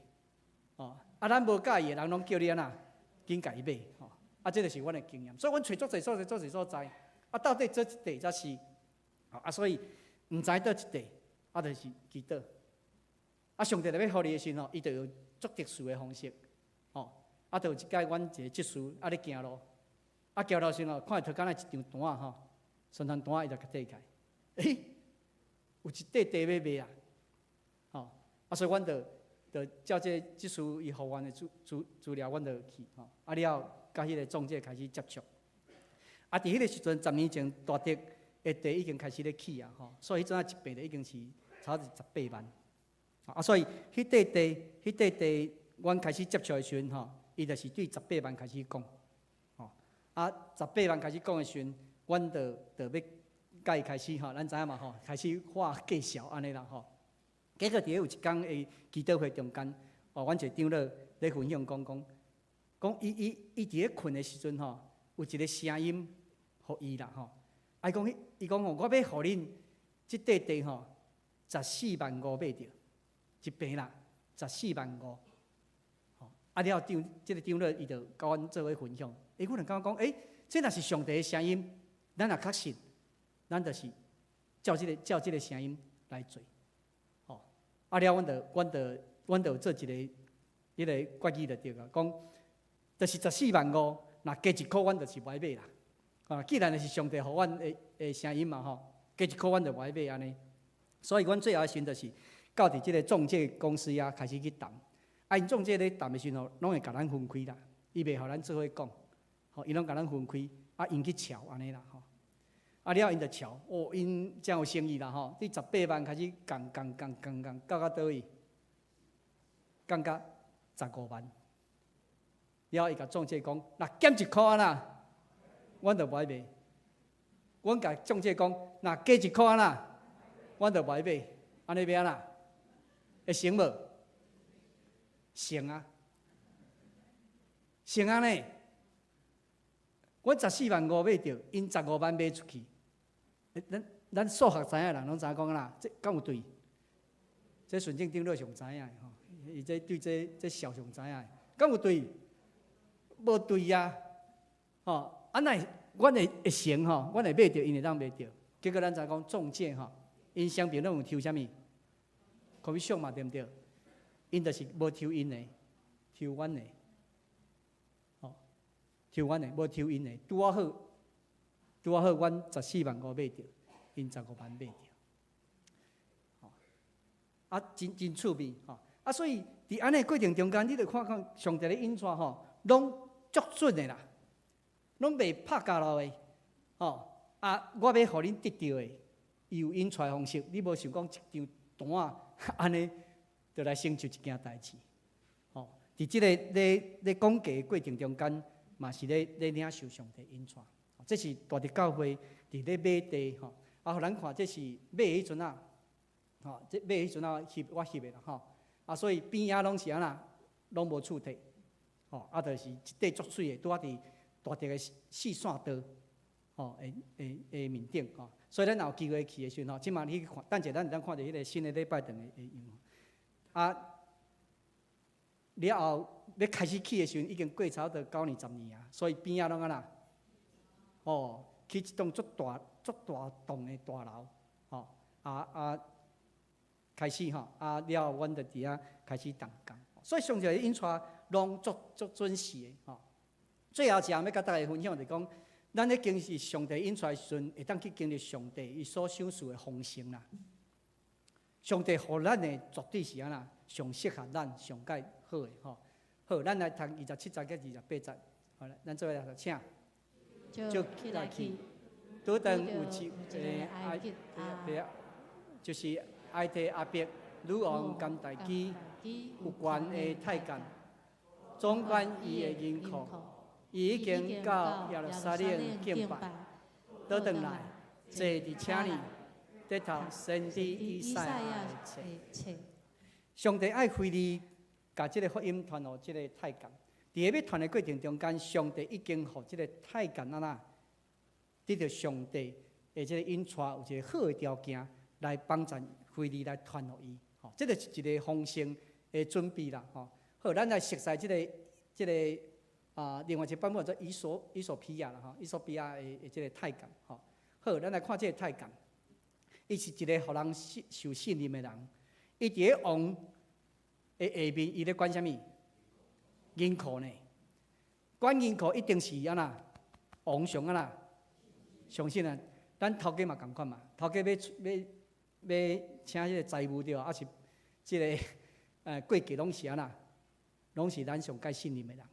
吼，啊，咱無佮意的人攏叫你按怎？緊共伊買。吼，啊，這就是阮的經驗。所以阮揣足濟所在，足濟所在，啊，到底佗一塊才是？啊，所以毋知佗一塊，啊，就是祈禱。啊，上帝若欲予你的時吼，伊就用足特殊的方式，吼，啊，就有一擺阮一个執事啊咧行路，啊，行路時吼，看著頭前一張單吼，宣傳單伊就共提起來，欸，有一塊地欲賣啊，吼，啊，所以阮就就照這個執事伊予阮的資資資料，阮就去吼，啊了，佮彼个中介開始接觸，啊，佇彼个時陣，十年前大直的地已經開始咧起啊，吼，所以彼陣仔一坪就已經是差不多十八萬，啊，所以彼塊地，彼塊地，阮開始接觸的時陣吼，伊就是對十八萬開始講，吼，啊，十八萬開始講的時陣，阮就就欲共伊開始吼，咱知影嘛吼，開始畫介紹按呢啦吼。結果佇咧有一工的祈禱會中間，哦，阮一個長老咧分享講講，講伊伊伊佇咧睏的時陣吼，有一個聲音予伊啦吼，啊伊講伊講吼，我欲予恁這塊地吼，十四萬五買著，一坪啦，十四萬五。吼，啊了長這个長老伊就共阮做伙分享，欸，阮就感覺講，欸，這若是上帝的聲音，咱若確信，咱就是照這个照這个聲音來做。吼，啊了，阮就阮就阮就做一个彼个決議就對啊，講就是十四萬五，若加一箍，阮就是無愛買啦。啊，既然是上帝予阮的的聲音嘛吼，加一箍阮就無愛買按呢。所以，阮最後的時陣就是到佇這个中介公司遐開始去談。啊，𪜶中介咧談的時陣吼，攏會共咱分開啦，伊袂予咱做伙講，吼，伊攏共咱分開，啊，𪜶去喬按呢啦吼。啊了，𪜶就喬，哦，𪜶真有誠意啦吼，佇十八萬開始降降降降降，到到佗位？降到十五萬。了後，伊共中介講，若減一箍按怎，阮就無愛賣。阮共中介講，若加一箍按怎，阮就無愛買。按呢欲按怎？會成無？成啊！成按呢。阮十四萬五買著，𪜶十五萬賣出去。咱咱數學知影的人攏知影講啦，這敢有對？這純正長老上知影的吼，伊這對這這數上知影的，敢有對？無對啊！吼，啊若阮會會成吼，阮會買著，𪜶會當賣著。結果咱知講中介吼，𪜶雙邊攏有抽啥物？commission 嘛，對毋對？𪜶就是無抽𪜶的，抽阮的，吼，抽阮的，無抽𪜶的，拄仔好，拄仔好，阮十四萬五買著，𪜶十五萬賣著，吼，啊，真真趣味吼，啊，所以佇按呢過程中間，你著看看上帝咧引帶吼，攏足準的啦，攏袂拍交落的，吼，啊，我欲予恁得著的，伊有引帶方式，你無想講一張單仔按呢，就來成就一件代誌，吼，佇這個咧咧講價的過程中間，嘛是咧咧領受上帝引帶，這是大直教會佇咧買地吼，啊，予咱看這是買彼陣仔，吼，這買彼陣仔翕我翕的啦吼，啊，所以邊仔攏是按怎，攏無厝體，吼，啊，就是一塊足媠的，拄仔佇大直的四線道，吼，的的的面頂吼，所以咱若有機會去的時陣吼，這馬你去看，等者咱會當看著彼個新的禮拜堂的的樣。啊，了後欲開始起的時陣，已經過差不多九年十年啊，所以邊仔攏按怎？哦，起一棟足大、足大棟的大樓，吼，啊啊，開始吼，啊了後，阮就佇遐開始動工，所以上帝的引帶攏足足準時的，吼。最後一項欲共大家分享就講，咱咧經歷上帝引帶的時陣，會當去經歷上帝伊所賞賜的豐盛啦。上帝予咱的絕對是按怎上適合咱、上蓋好的吼。好，咱來讀二十七節佮二十八節。好來，咱做伙來讀，請。就起來去。倒轉有一个埃及，就是埃提阿伯女王甘大基有權的太監，總管伊的銀庫，伊已經到耶路撒冷敬拜，倒轉來，坐佇請你得頭先知以賽亞的冊。冊。上帝愛腓利，共這个福音傳予這个太監。佇咧欲傳的過程中間，上帝已經予這个太監按怎得著上帝的這个引帶，有一个好的條件來幫助腓利來傳予伊。吼，這就是一个豐盛的準備啦。吼，好，咱來熟似這个，另外一個版本叫做衣索比亞啦，吼，衣索比亞的這个太監。吼，好，咱來看這个太監，伊是一個予人信受信任的人。伊佇咧王的下面，伊咧管啥物？銀庫呢？管銀庫一定是按怎？王上按怎？相信啊！咱頭家嘛仝款嘛，頭家欲欲欲請彼个財務對無？抑是這个會計攏是按怎？攏是咱上蓋信任的人，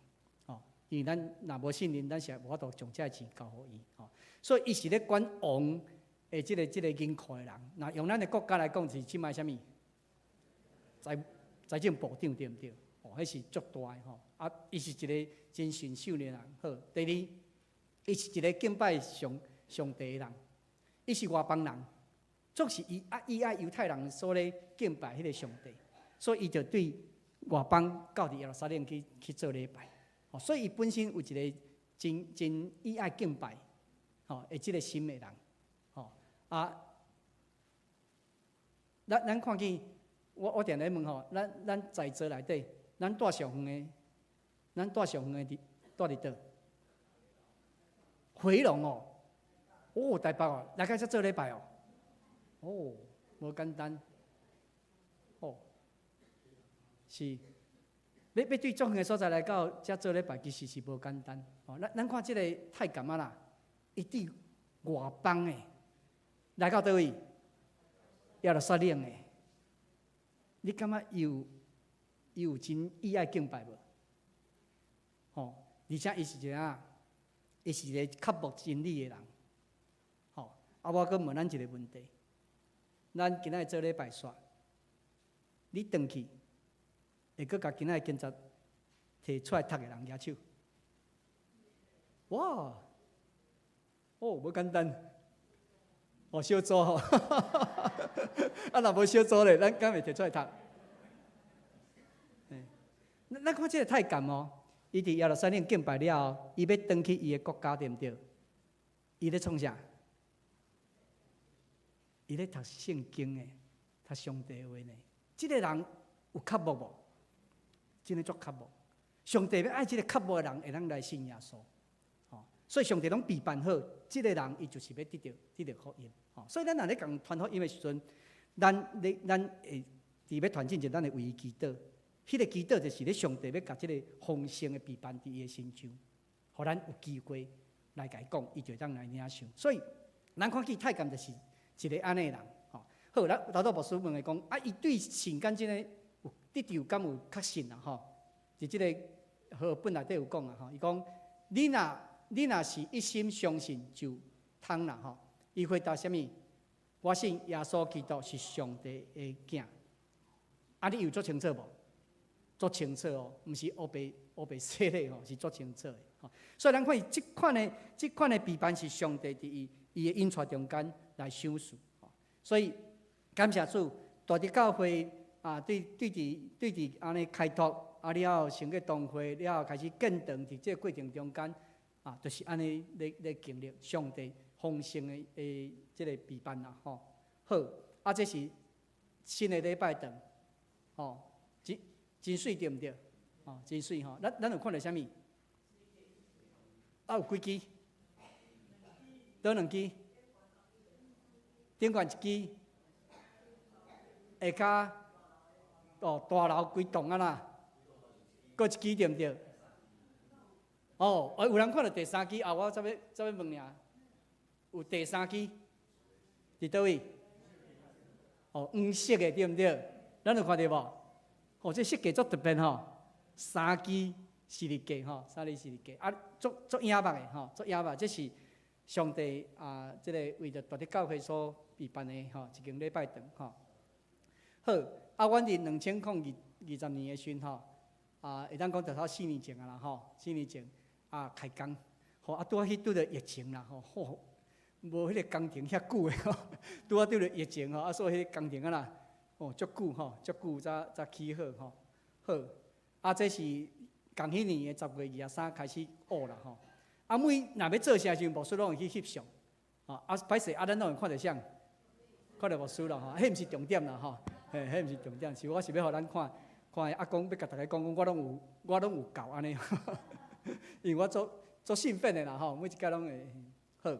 吼！因為咱若無信任，咱是無法度將這个錢交予伊，吼。所以伊是咧管王的這个銀庫的人。若用咱的國家來講，是這擺啥物？財政部長對毋對？哦，彼是足大的吼。啊，伊是一个真順守的人。好，第二，伊是一个敬拜上帝的人。伊是外邦人，總是伊啊，伊愛猶太人所咧敬拜彼个上帝，所以伊就對外邦到佇耶路撒冷去做禮拜。哦，所以伊本身有一个真真伊愛敬拜，吼，的這个心的人。吼啊，咱看見。我定咧問吼，咱在座內底，咱住上遠的，咱住上遠的佇住佇佗？回龍哦，哦，台北哦，來到遮做禮拜哦，哦，無簡單，哦，是，欲對足遠的所在來到遮做禮拜，其實是無簡單。哦，咱看這个太監啊啦，伊對外邦的來到佗位？耶路撒冷的。你感覺伊有真意愛敬拜無？吼，而且伊是一个啊，伊是一个渴慕真理的人。吼，啊，我閣問咱一个問題：咱今仔日做禮拜煞，你轉去會閣共今仔日經節提出來讀的人舉手？哇！哦，無簡單。哦，小組吼，啊，若無小組咧，咱敢會提出來讀？咱看這个太監哦，伊佇耶路撒冷敬拜了後，伊欲轉去伊的國家，對毋對？伊咧創啥？伊咧讀聖經的，讀上帝話呢。這个人有渴慕無？真的足渴慕。上帝欲愛這个渴慕的人，會當來信耶穌。吼，所以上帝攏備辦好，這个人伊就是欲得著福音。吼，所以咱若咧共傳福音的時陣，咱會佇欲傳進前，咱會為伊祈禱。彼个祈禱就是咧，上帝欲共這个豐盛的備辦佇伊的身上，予咱有機會來共伊講，伊就會當來領受。所以，咱看見太監就是一个按呢的人，吼。好，咱頭拄牧師問伊講，啊，伊對神敢真的有得著，敢有確信啊？吼，佇這个和合本內底有講啊，吼，伊講，你若是一心相信就通啦，吼。伊回答啥物？我信耶穌基督是上帝的囝。啊，你有足清楚無？足清楚哦，毋是烏白烏白說咧吼，是足清楚的。吼，所以咱看伊這款的備辦是上帝佇伊的引帶中間來賞賜。所以感謝主，大直教會啊，對佇按呢開拓，啊了後成個堂會了後開始建堂，佇這個過程中間啊，就是按呢咧經歷上帝豐盛的這个備辦啦，吼。好，啊，這是新的禮拜堂，吼，真真媠對毋對？吼，真媠吼。咱有看著啥物？啊，有幾支？佗兩支？頂懸一支，下跤哦，大樓規棟啊啦，閣一支對毋對？哦，有人看著第三支，啊，我才欲才欲問爾，有第三支，佇佗位？哦，黃色的對毋對？咱有看著無？哦，這設計足特別吼，三支十字架吼，三支十字架，啊，足足影目的吼，足影目，這是上帝啊，這个為著大直教會所備辦的吼，一間禮拜堂吼。好，啊，阮佇2020年的時陣吼，啊，會當講著頭四年前啊啦吼，四年前啊開工，吼啊拄仔去拄著疫情啦吼，吼，無彼个工程遐久的吼，拄仔拄著疫情吼，啊，所以彼个工程啊啦，哦，足久吼，足久才起好吼。好，啊，這是仝彼年的10月23開始挖啦吼。啊，每若欲做啥時陣，牧師攏會去翕相，吼，啊，歹勢啊，咱攏會看著啥？看著牧師啦吼，彼毋是重點啦吼，嘿，彼毋是重點，是我是欲予咱看，看啊，講欲共逐家講講，我攏有夠按呢，因為我足足興奮的啦吼，每一擺攏會好。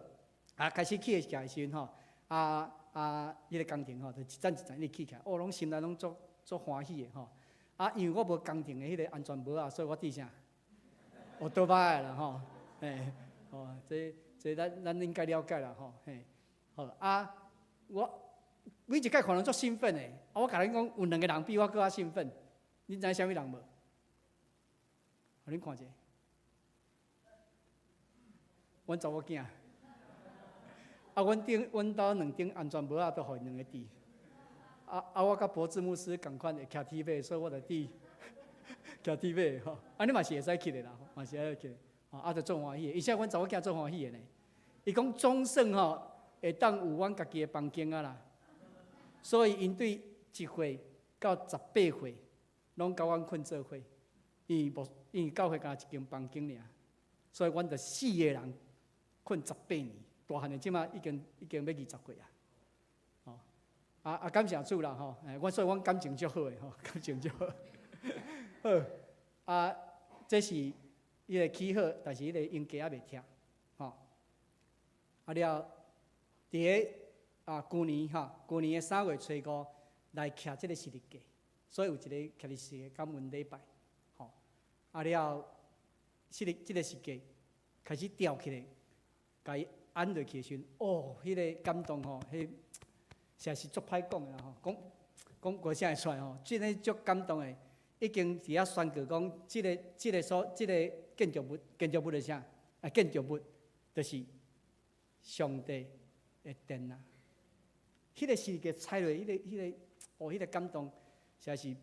啊，開始起的時陣吼，啊啊，彼个工程吼，就一層一層一直起起來，哦，攏心內攏足足歡喜的吼。啊，因為我無工程的彼个安全帽啊，所以我佇啥？烏桌擺的啦吼，嘿，哦，這咱應該了解啦吼，嘿，好啊，我每一擺看攏足興奮的，啊，我共恁講，有兩個人比我閣較興奮，恁知影啥物人無？予恁看者，阮查某囝。啊，阮兜兩頂安全帽仔都予𪜶兩个戴。啊啊，我佮博智牧師仝款會騎鐵馬，所以我就戴騎鐵馬吼。按呢嘛是會使去的啦，嘛是會使去。吼，啊，就足歡喜的。而且阮查某囝足歡喜的呢。伊講總算吼會當有阮家己的房間啊啦。所以𪜶對1歲到18歲，攏佮阮睏做伙。因為無，因為教會敢若一間房間爾，所以阮就四个人睏十八年。大漢的這馬已經欲20歲啊！吼啊啊！感謝主啦吼！欸，我所以阮感情足好的吼，感情足好。好啊，這是彼个起好，但是彼个鷹架猶未拆，吼。啊了，佇个啊舊年吼，舊年的3月初五來徛這个十字架，所以有一个徛佇十字架感恩禮拜，吼。啊了，這個十字架開始吊起來，共伊按落去的時陣，哦，彼个感動吼，彼實在是足歹講的啦吼，講講無啥會出來吼，這个足感動的，已經佇遐宣告講，這個建築物的啥？啊，建築物就是上帝的殿啊！彼个十字架踩落，彼個，哦，彼個感動，實在是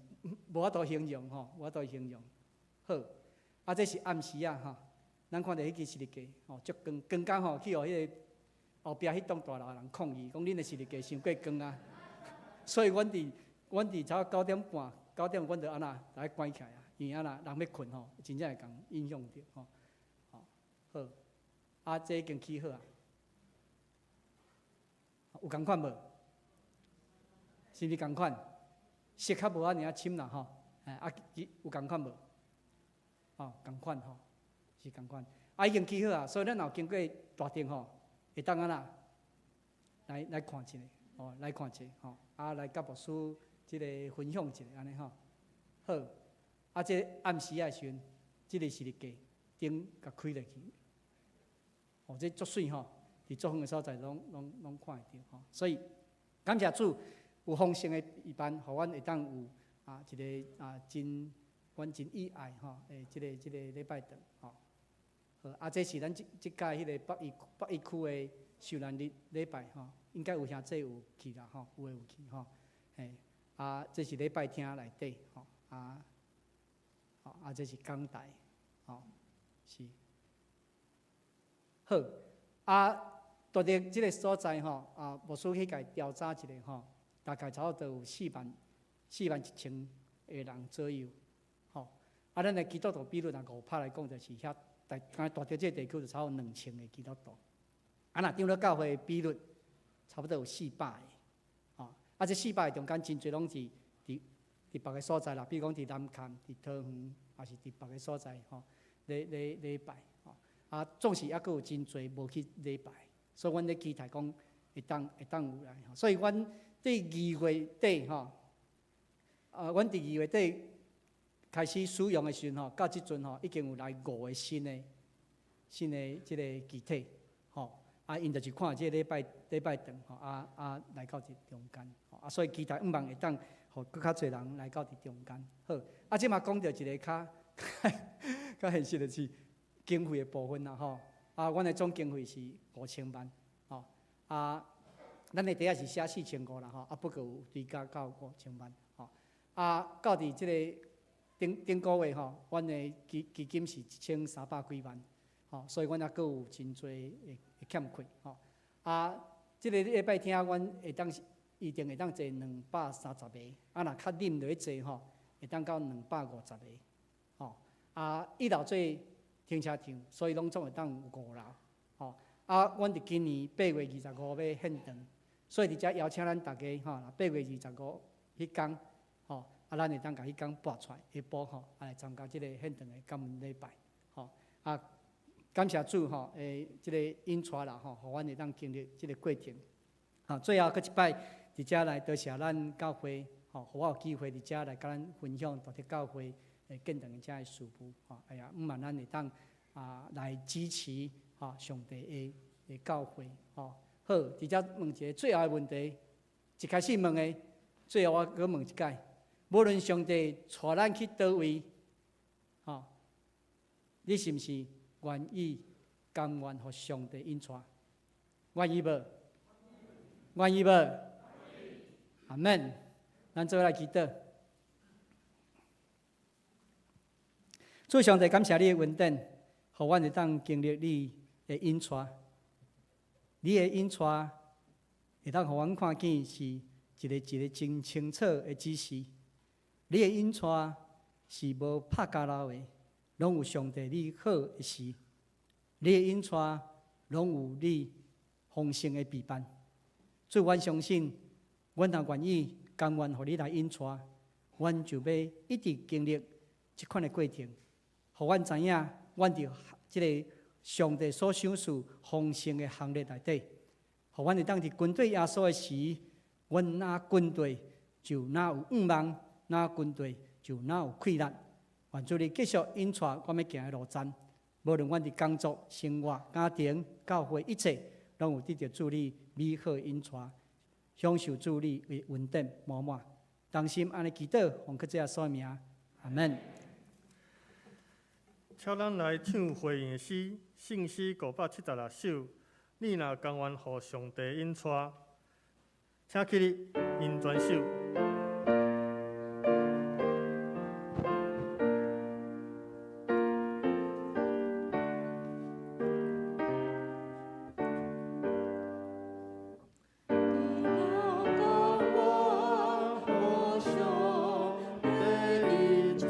無法度形容吼，無法度形容。好，啊，這是暗時啊吼，咱看著彼支十字架吼，足光光甲吼，去予彼個後壁彼棟大樓的人抗議，講恁的十字架傷過光啊！所以阮佇差不多9點半，9點阮就按怎，來關起來啊，因為按怎人欲睏吼，真正會共影響著吼。吼，好，啊，這已經起好啊，有仝款無？是毋是仝款？色較無按呢仔深啦吼，哎啊，有仝款無？哦，仝款吼，是仝款。啊，已經起好啊，所以咱若有經過大殿吼，會當按怎來看一下，哦，來看一下吼，啊，來佮牧師這个分享一下按呢吼。好，啊，這暗時仔的時陣，這个十字架燈共開落去，哦，這足媠吼，佇足遠的所在攏看會著吼。所以感謝主有豐盛的預辦，予阮會當有啊一个啊真阮真意愛吼，的這個禮拜堂吼。好，啊，這是咱這屆彼个北一區的受難日禮拜吼，應該有兄弟有去啦吼，有的有去吼，嘿，啊，這是禮拜廳內底吼，啊，吼，啊，這是講台，吼，是。好，啊，佇這個所在吼，啊，牧師去共調查一下吼，大概差不多有4萬1千個人左右，吼。啊，咱的基督徒比率若5%來講，就是遐大，敢大著這個地區就差不多2000個基督徒。啊，若長老教會比率差不多有400個，吼。啊，這400個中間真濟攏是佇別个所在啦，比如講佇南崁、佇桃園，抑是佇別个所在吼，咧禮拜，吼。啊，總是猶閣有真濟無去禮拜，所以阮咧期待講會當有來。所以阮佇2月底吼，啊，阮佇2月底開始使用的時陣吼，到這陣吼已經有來五個新的這個肢體，吼，啊，𪜶就是看這個禮拜堂吼，啊啊來到這中間，啊，所以期待向望會當予閣較濟人來到佇中間。好，啊，這馬講著一个較現實的是經費的部分啦，吼，啊，阮的總經費是5000萬，吼，啊，咱的底仔是寫4500啦，吼，啊，不過有追加到五千萬，吼，啊，到佇這個頂頂個月吼，阮的基金是1300幾萬，吼，所以阮猶閣有真濟的欠缺，吼，啊，這个禮拜廳，阮會當預定會當坐230個，啊，若較忍落去坐吼，會當到250個，吼。啊，一樓做停車場，所以攏總會當有五樓，吼。啊，阮佇今年8月25欲獻堂，所以佇遮邀請咱逐家吼，八月二十五彼工，吼，啊，咱會當共彼工撥出來下晡吼，啊來參加這个獻堂的感恩禮拜，吼。啊，感謝主吼，這个引帶啦吼，予阮會當經歷這个過程。啊，最後閣一擺佇遮來多謝咱教會，吼，予我有機會佇遮來佮咱分享大德教會的建堂的遮个事務，吼，哎呀，毋望咱會當啊來支持吼上帝的教會，吼。好，佇遮問一个最後的問題，一開始問的，最後我閣問一擺，無論上帝帶咱去佗位，吼，你是毋是願意甘願予上帝引帶？願意無？願意無？阿門。咱做伙來祈禱。主上帝，感謝你的恩典，予阮會當經歷你的引帶。你的引帶會當予阮看見是一个一个真清楚的指示。你的引帶是無拍交流的，攏有上帝你好的時。你的引帶攏有你豐盛的備辦。主，阮相信，阮若願意甘願予你來引帶，阮就欲一直經歷這款的過程，予阮知影，阮佇這个上帝所賞賜豐盛的行列內底，予阮會當佇跟綴耶穌的時，阮若跟綴就若有向望，若跟綴就若有氣力。願主你繼續引帶阮欲行的路程，無論阮佇工作、生活、家庭、教會，一切，攏有得著主你美好引帶，享受主你的恩典滿滿。同心按呢祈禱，奉靠主耶穌名，阿門。請咱來唱回應詩，聖詩576首。你若甘願予上帝引帶，請起立，引全首。你若甘願予上帝引帶，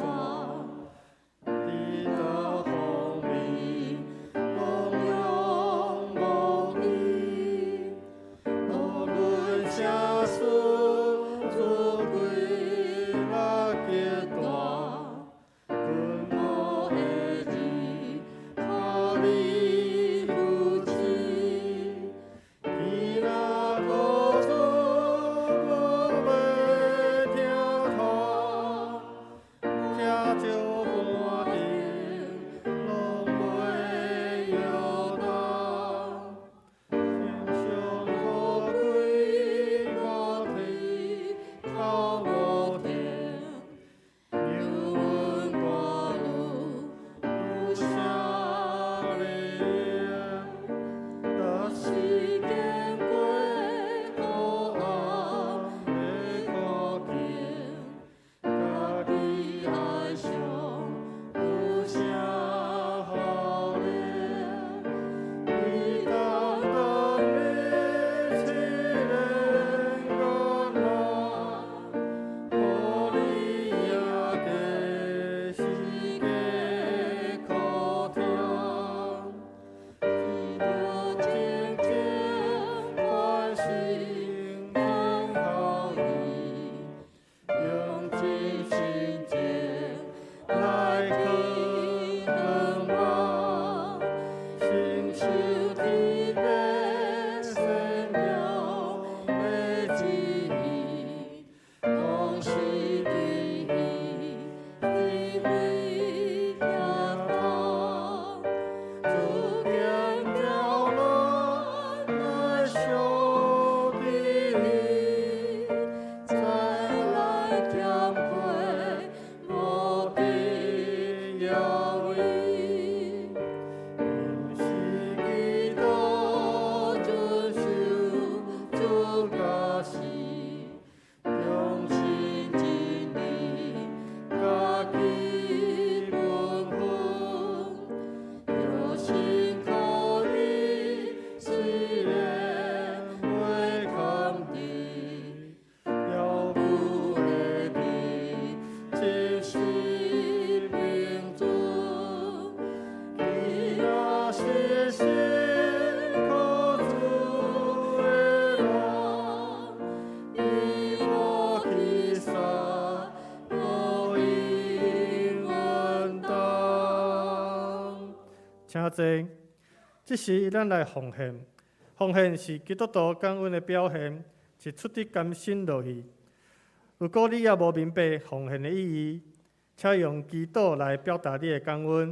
坐。這時，咱來奉獻。奉獻是基督徒感恩的表現，是出自甘心樂意。如果你猶無明白奉獻的意義，請用祈禱來表達你的感恩。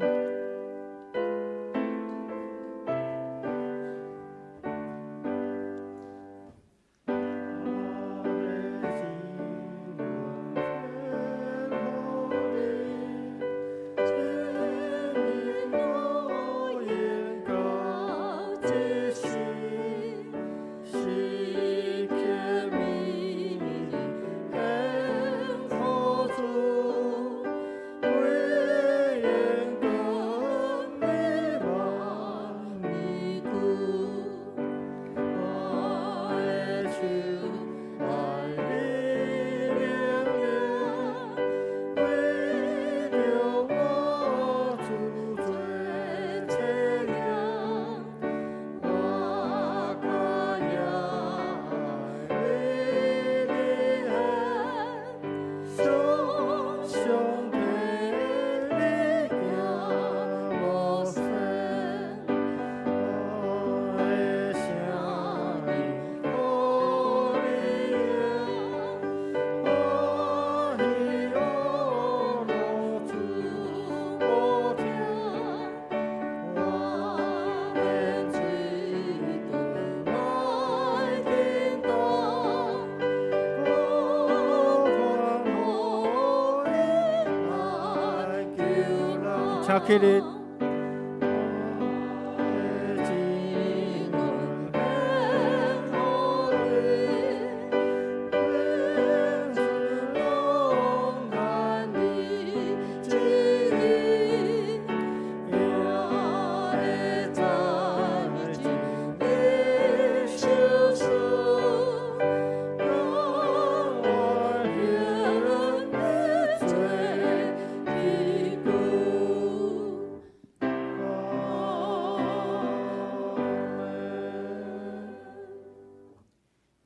請起立。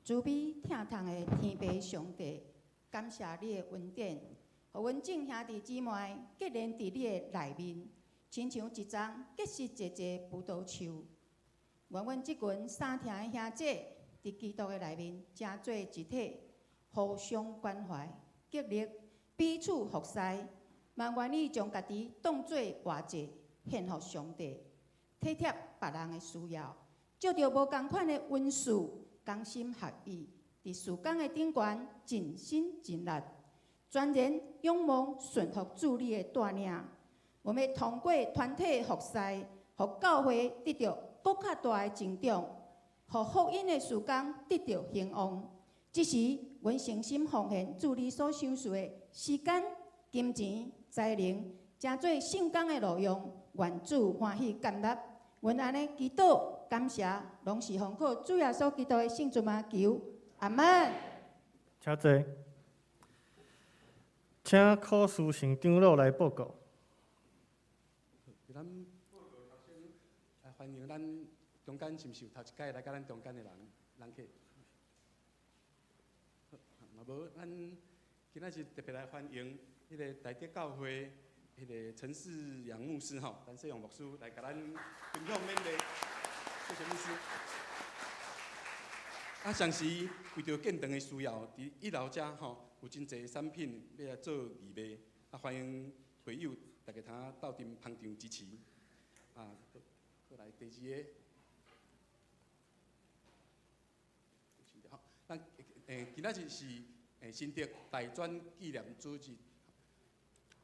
慈悲疼痛的天父上帝，感謝你的恩典，予阮眾兄弟姊妹結連佇你的內面，親像一叢結實濟濟葡萄樹。願阮這群相疼的兄姐，佇基督的內面成做一體，互相關懷、激勵，彼此服侍，嘛願意將家己當做活祭獻予上帝，體貼別人的需要，照著無仝款的恩賜，同心合意，佇事工的頂懸盡心盡力，全然仰望順服主你的帶領。我們通過團體服侍，予教會得著閣較大的成長，予福音的事工得著興旺。這時，阮誠心奉獻主你所賞賜的時間、金錢、才能，成做聖工的路用。願主歡喜接納。阮按呢祈禱感謝，攏是奉靠主耶穌基督的聖名求，阿門。請坐。請柯書成長老來報告。咱報告頭先來歡迎咱中間是毋是有頭一擺來佮咱中間的人人客？若無，咱今仔日特別來歡迎彼个大德教會彼个陳世陽牧師吼，陳世陽牧師來共咱分享勉勵，謝謝牧師。啊，同時為著建堂的需要，佇一樓遮吼有真濟產品欲來做義賣，啊，歡迎會友大家通鬥陣捧場支持。啊，閣來第二个，好，咱今仔日是新竹大專紀念主日。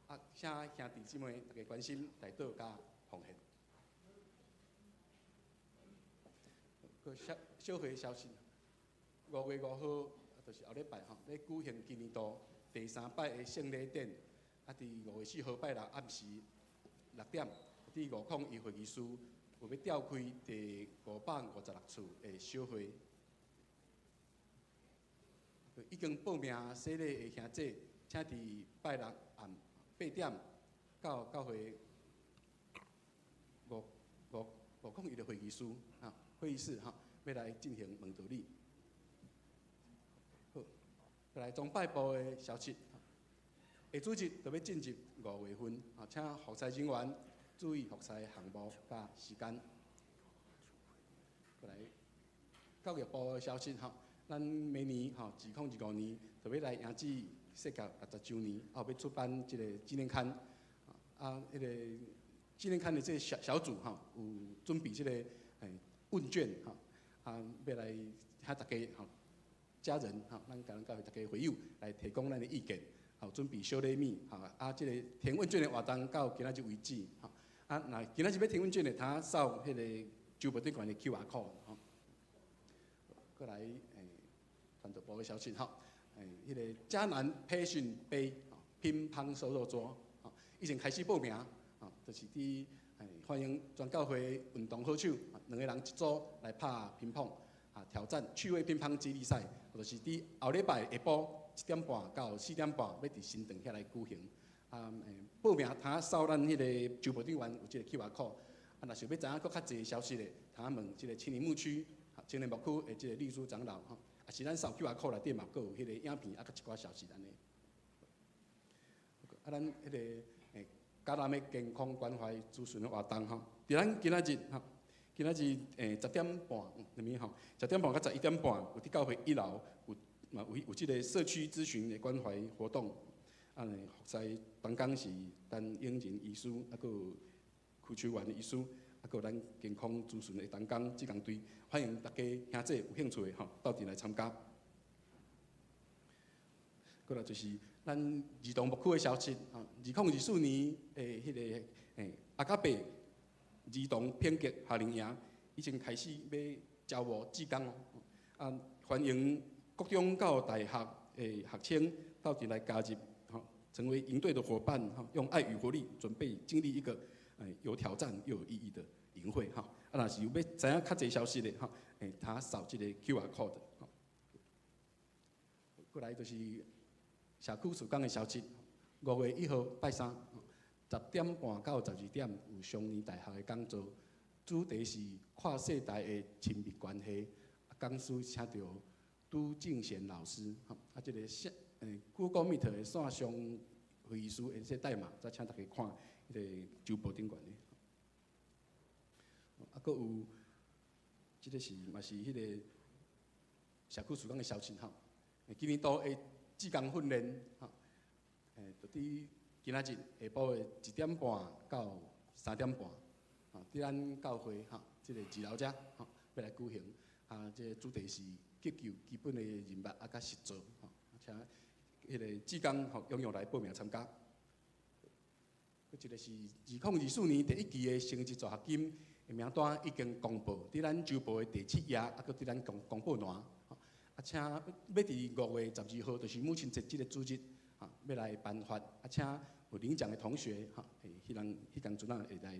啊，請兄弟姊妹大家關心代禱佮奉獻。閣小小會消息，5月5號，就是後禮拜吼，咧舉行今年度第三擺的聖禮典。啊，佇5月4號拜六暗時6點，佇501會議室有欲召開第556次的小會。已經報名洗禮的兄姐，請佇拜六暗8點到教會5501的會議室，哈，會議室哈，欲來進行問道禮。好，來崇拜部的消息，下主日就欲進入5月份，啊，請服侍人員注意服侍項目佮時間。過來教育部的消息吼，咱明年吼，2025年就欲來迎接設立60週年，啊，欲出版這個紀念刊，啊，彼個紀念刊的這個小小組吼，有準備這個問卷吼，啊，欲來請大家吼，家人吼，咱共咱教會大家會友來提供咱的意見，好，準備小禮物，吼，啊，這個填問卷的活動到今仔日為止，吼，啊，若今仔日欲填問卷的，通掃彼個周報頂懸的 QR code，吼。過來，傳道部的消息，吼，彼個嘉南培訓杯乒乓手肉桌，吼，已經開始報名，吼，就是佇歡迎全教會運動好手，兩個人一組來拍乒乓，啊，挑戰趣味乒乓接力賽，就是佇後禮拜下晡1點半到4點半，欲佇新莊遐來舉行。啊，報名通掃咱彼個周報頂懸有這個 QR code，啊，若想欲知影閣較濟消息的，通問這個青年牧區。青年牧區的這個律師長老吼，啊是咱掃 QR code 內底嘛，閣有彼個影片啊，閣一寡消息按呢。啊，咱彼個嘉南的健康關懷諮詢的活動吼，佇咱今仔日吼，今仔日10點半，啥物吼？10點半到11點半，有佇教會一樓有嘛有有這個社區諮詢的關懷活動。啊，服侍同工是陳英仁醫師，啊，閣有區秋元醫師。啊，閣有咱健康諮詢的同工志工隊，歡迎大家兄姊有興趣的吼，鬥陣來參加。過來就是咱兒童牧區的消息，吼，2024年的彼個阿加伯兒童品格夏令營已經開始欲招募志工哦，啊，歡迎國中到大學的學生鬥陣來加入，吼，成為營隊的夥伴，吼，用愛與活力準備經歷一個有挑戰又有意義的營會，吼。啊，若是有欲知影較濟消息的，吼，通掃這個 QR code，吼。過來就是社區事工的消息，5月1號拜三，10點半到12點有雙年大學的講座，主題是跨世代的親密關係，講師請著都敬賢老師，吼，啊，這個線Google Meet 的線上會議室的這代碼，再請大家看彼個周報頂懸的。啊，閣有，這個是嘛是彼個社區事工的消息吼。今年度的志工訓練吼，就佇今仔日下晡的1點半到3點半，吼，佇咱教會吼，這個二樓遮吼，欲來舉行。啊，這個主題是急救基本的認捌啊，佮實作吼，請彼個志工吼踴躍來報名參加。閣一個是2024年第一期的升職助學金的名單已經公布，佇咱周報的第七頁，啊，閣佇咱公公布欄。啊，請欲佇5月12號，就是母親節這個主日，哈，欲來頒發。啊，請有領獎的同學，哈，彼人彼當陣仔會來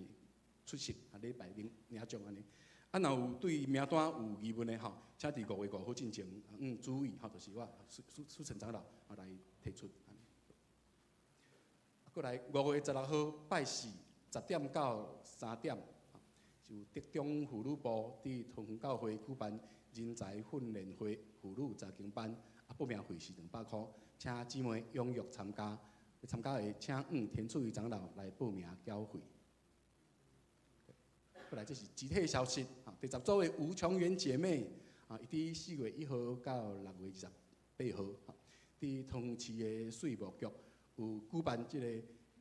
出席，啊，禮拜領領獎按呢。啊，若有對名單有疑問的吼，請佇5月5號進前，注意吼，就是我蘇蘇蘇成長老啊來提出。過來5月16號拜四，10點到3點，就德中婦女部佇桃園教會舉辦人才訓練會婦女查經班，啊，報名費是200箍，請姊妹踴躍參加。參加的請田處儀長老來報名繳費。過來這是集體消息，啊，第十組的吳瓊媛姐妹，啊，伊佇4月1號到6月28號，佇桃園市的稅務局有舉辦這個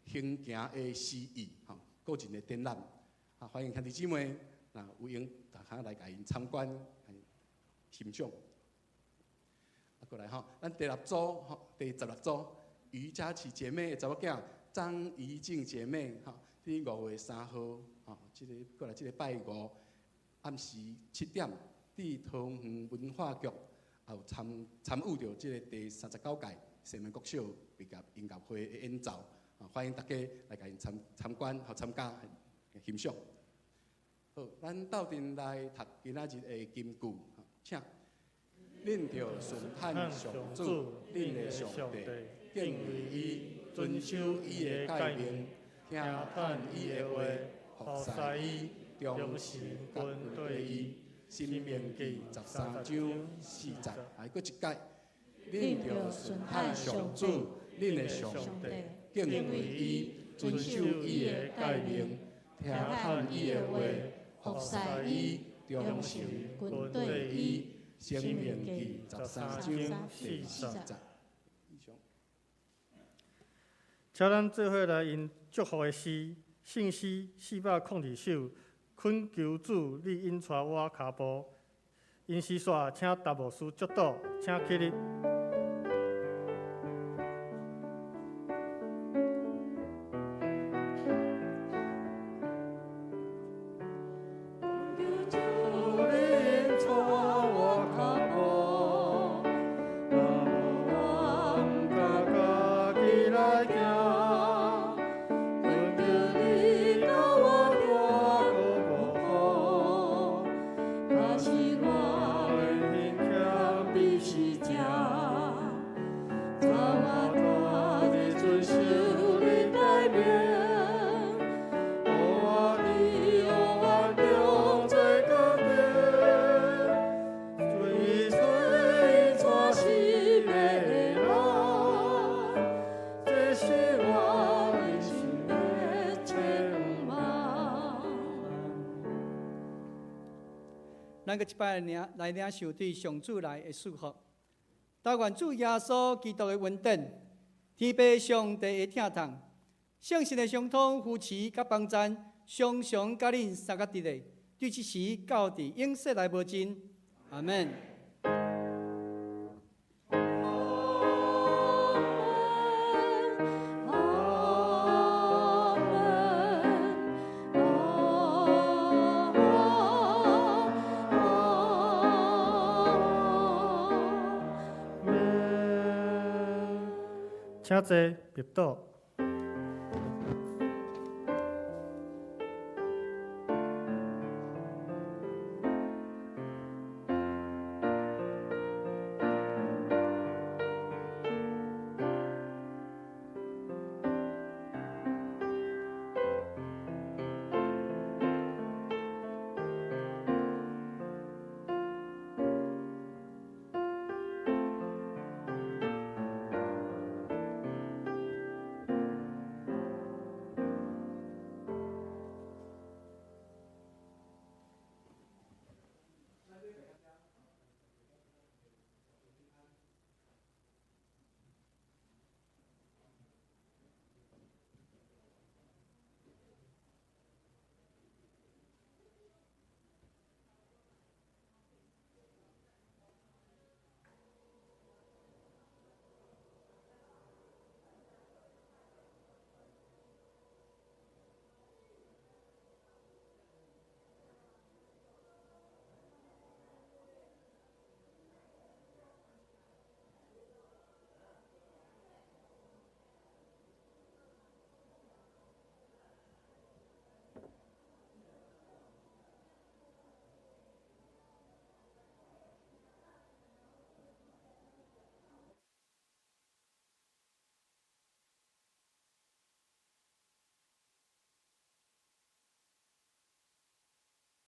行行的詩意，吼，個人的展覽，啊，歡迎兄弟姊妹，若有閒，大家來共𪜶參觀、欣賞。啊，過來吼，咱第六組吼，第16組余佳琪姐妹的查某囝張怡靜姐妹，吼，佇5月3號，吼，這個過來這個拜五暗時7點，佇桃園文化局也有參參與著這個第39屆西門國小畢業音樂會的演奏，啊，歡迎大家來共𪜶參參觀和參加欣賞。好，咱鬥陣來讀今仔日的金句，請。恁著順趁上主，恁的上帝，敬畏伊，遵守伊的誡命，聽趁伊的話，服侍伊，忠心跟綴伊。申命記13章4節，來閣一擺。恁著順趁上主，恁的上帝，敬畏伊，遵守伊的誡命，疼痛伊的话，服侍伊，忠诚跟綴伊。申命记13章40节。以上。请咱做伙来用祝福的诗，圣诗402首，恳求主你引帶我跤步。吟诗煞，請达牧师祝禱，請起立。求主你引帶我跤步，若無我毋敢家己來行。懇求你甲我行過無予，假使我的行謙卑是正，帶我帶日遵守你誡命，予我佇黑暗中做光明，追隨引帶生命的人，這是我人生的展望。咱閣一擺領來領受對上主來的祝福。但願主耶穌基督的恩典、天父上帝的疼痛、聖神的相通扶持佮幫贊，常常佮恁相佮佇咧，對這時到佇永世來無盡。阿門。阿門，阿門，阿阿請坐，入禱。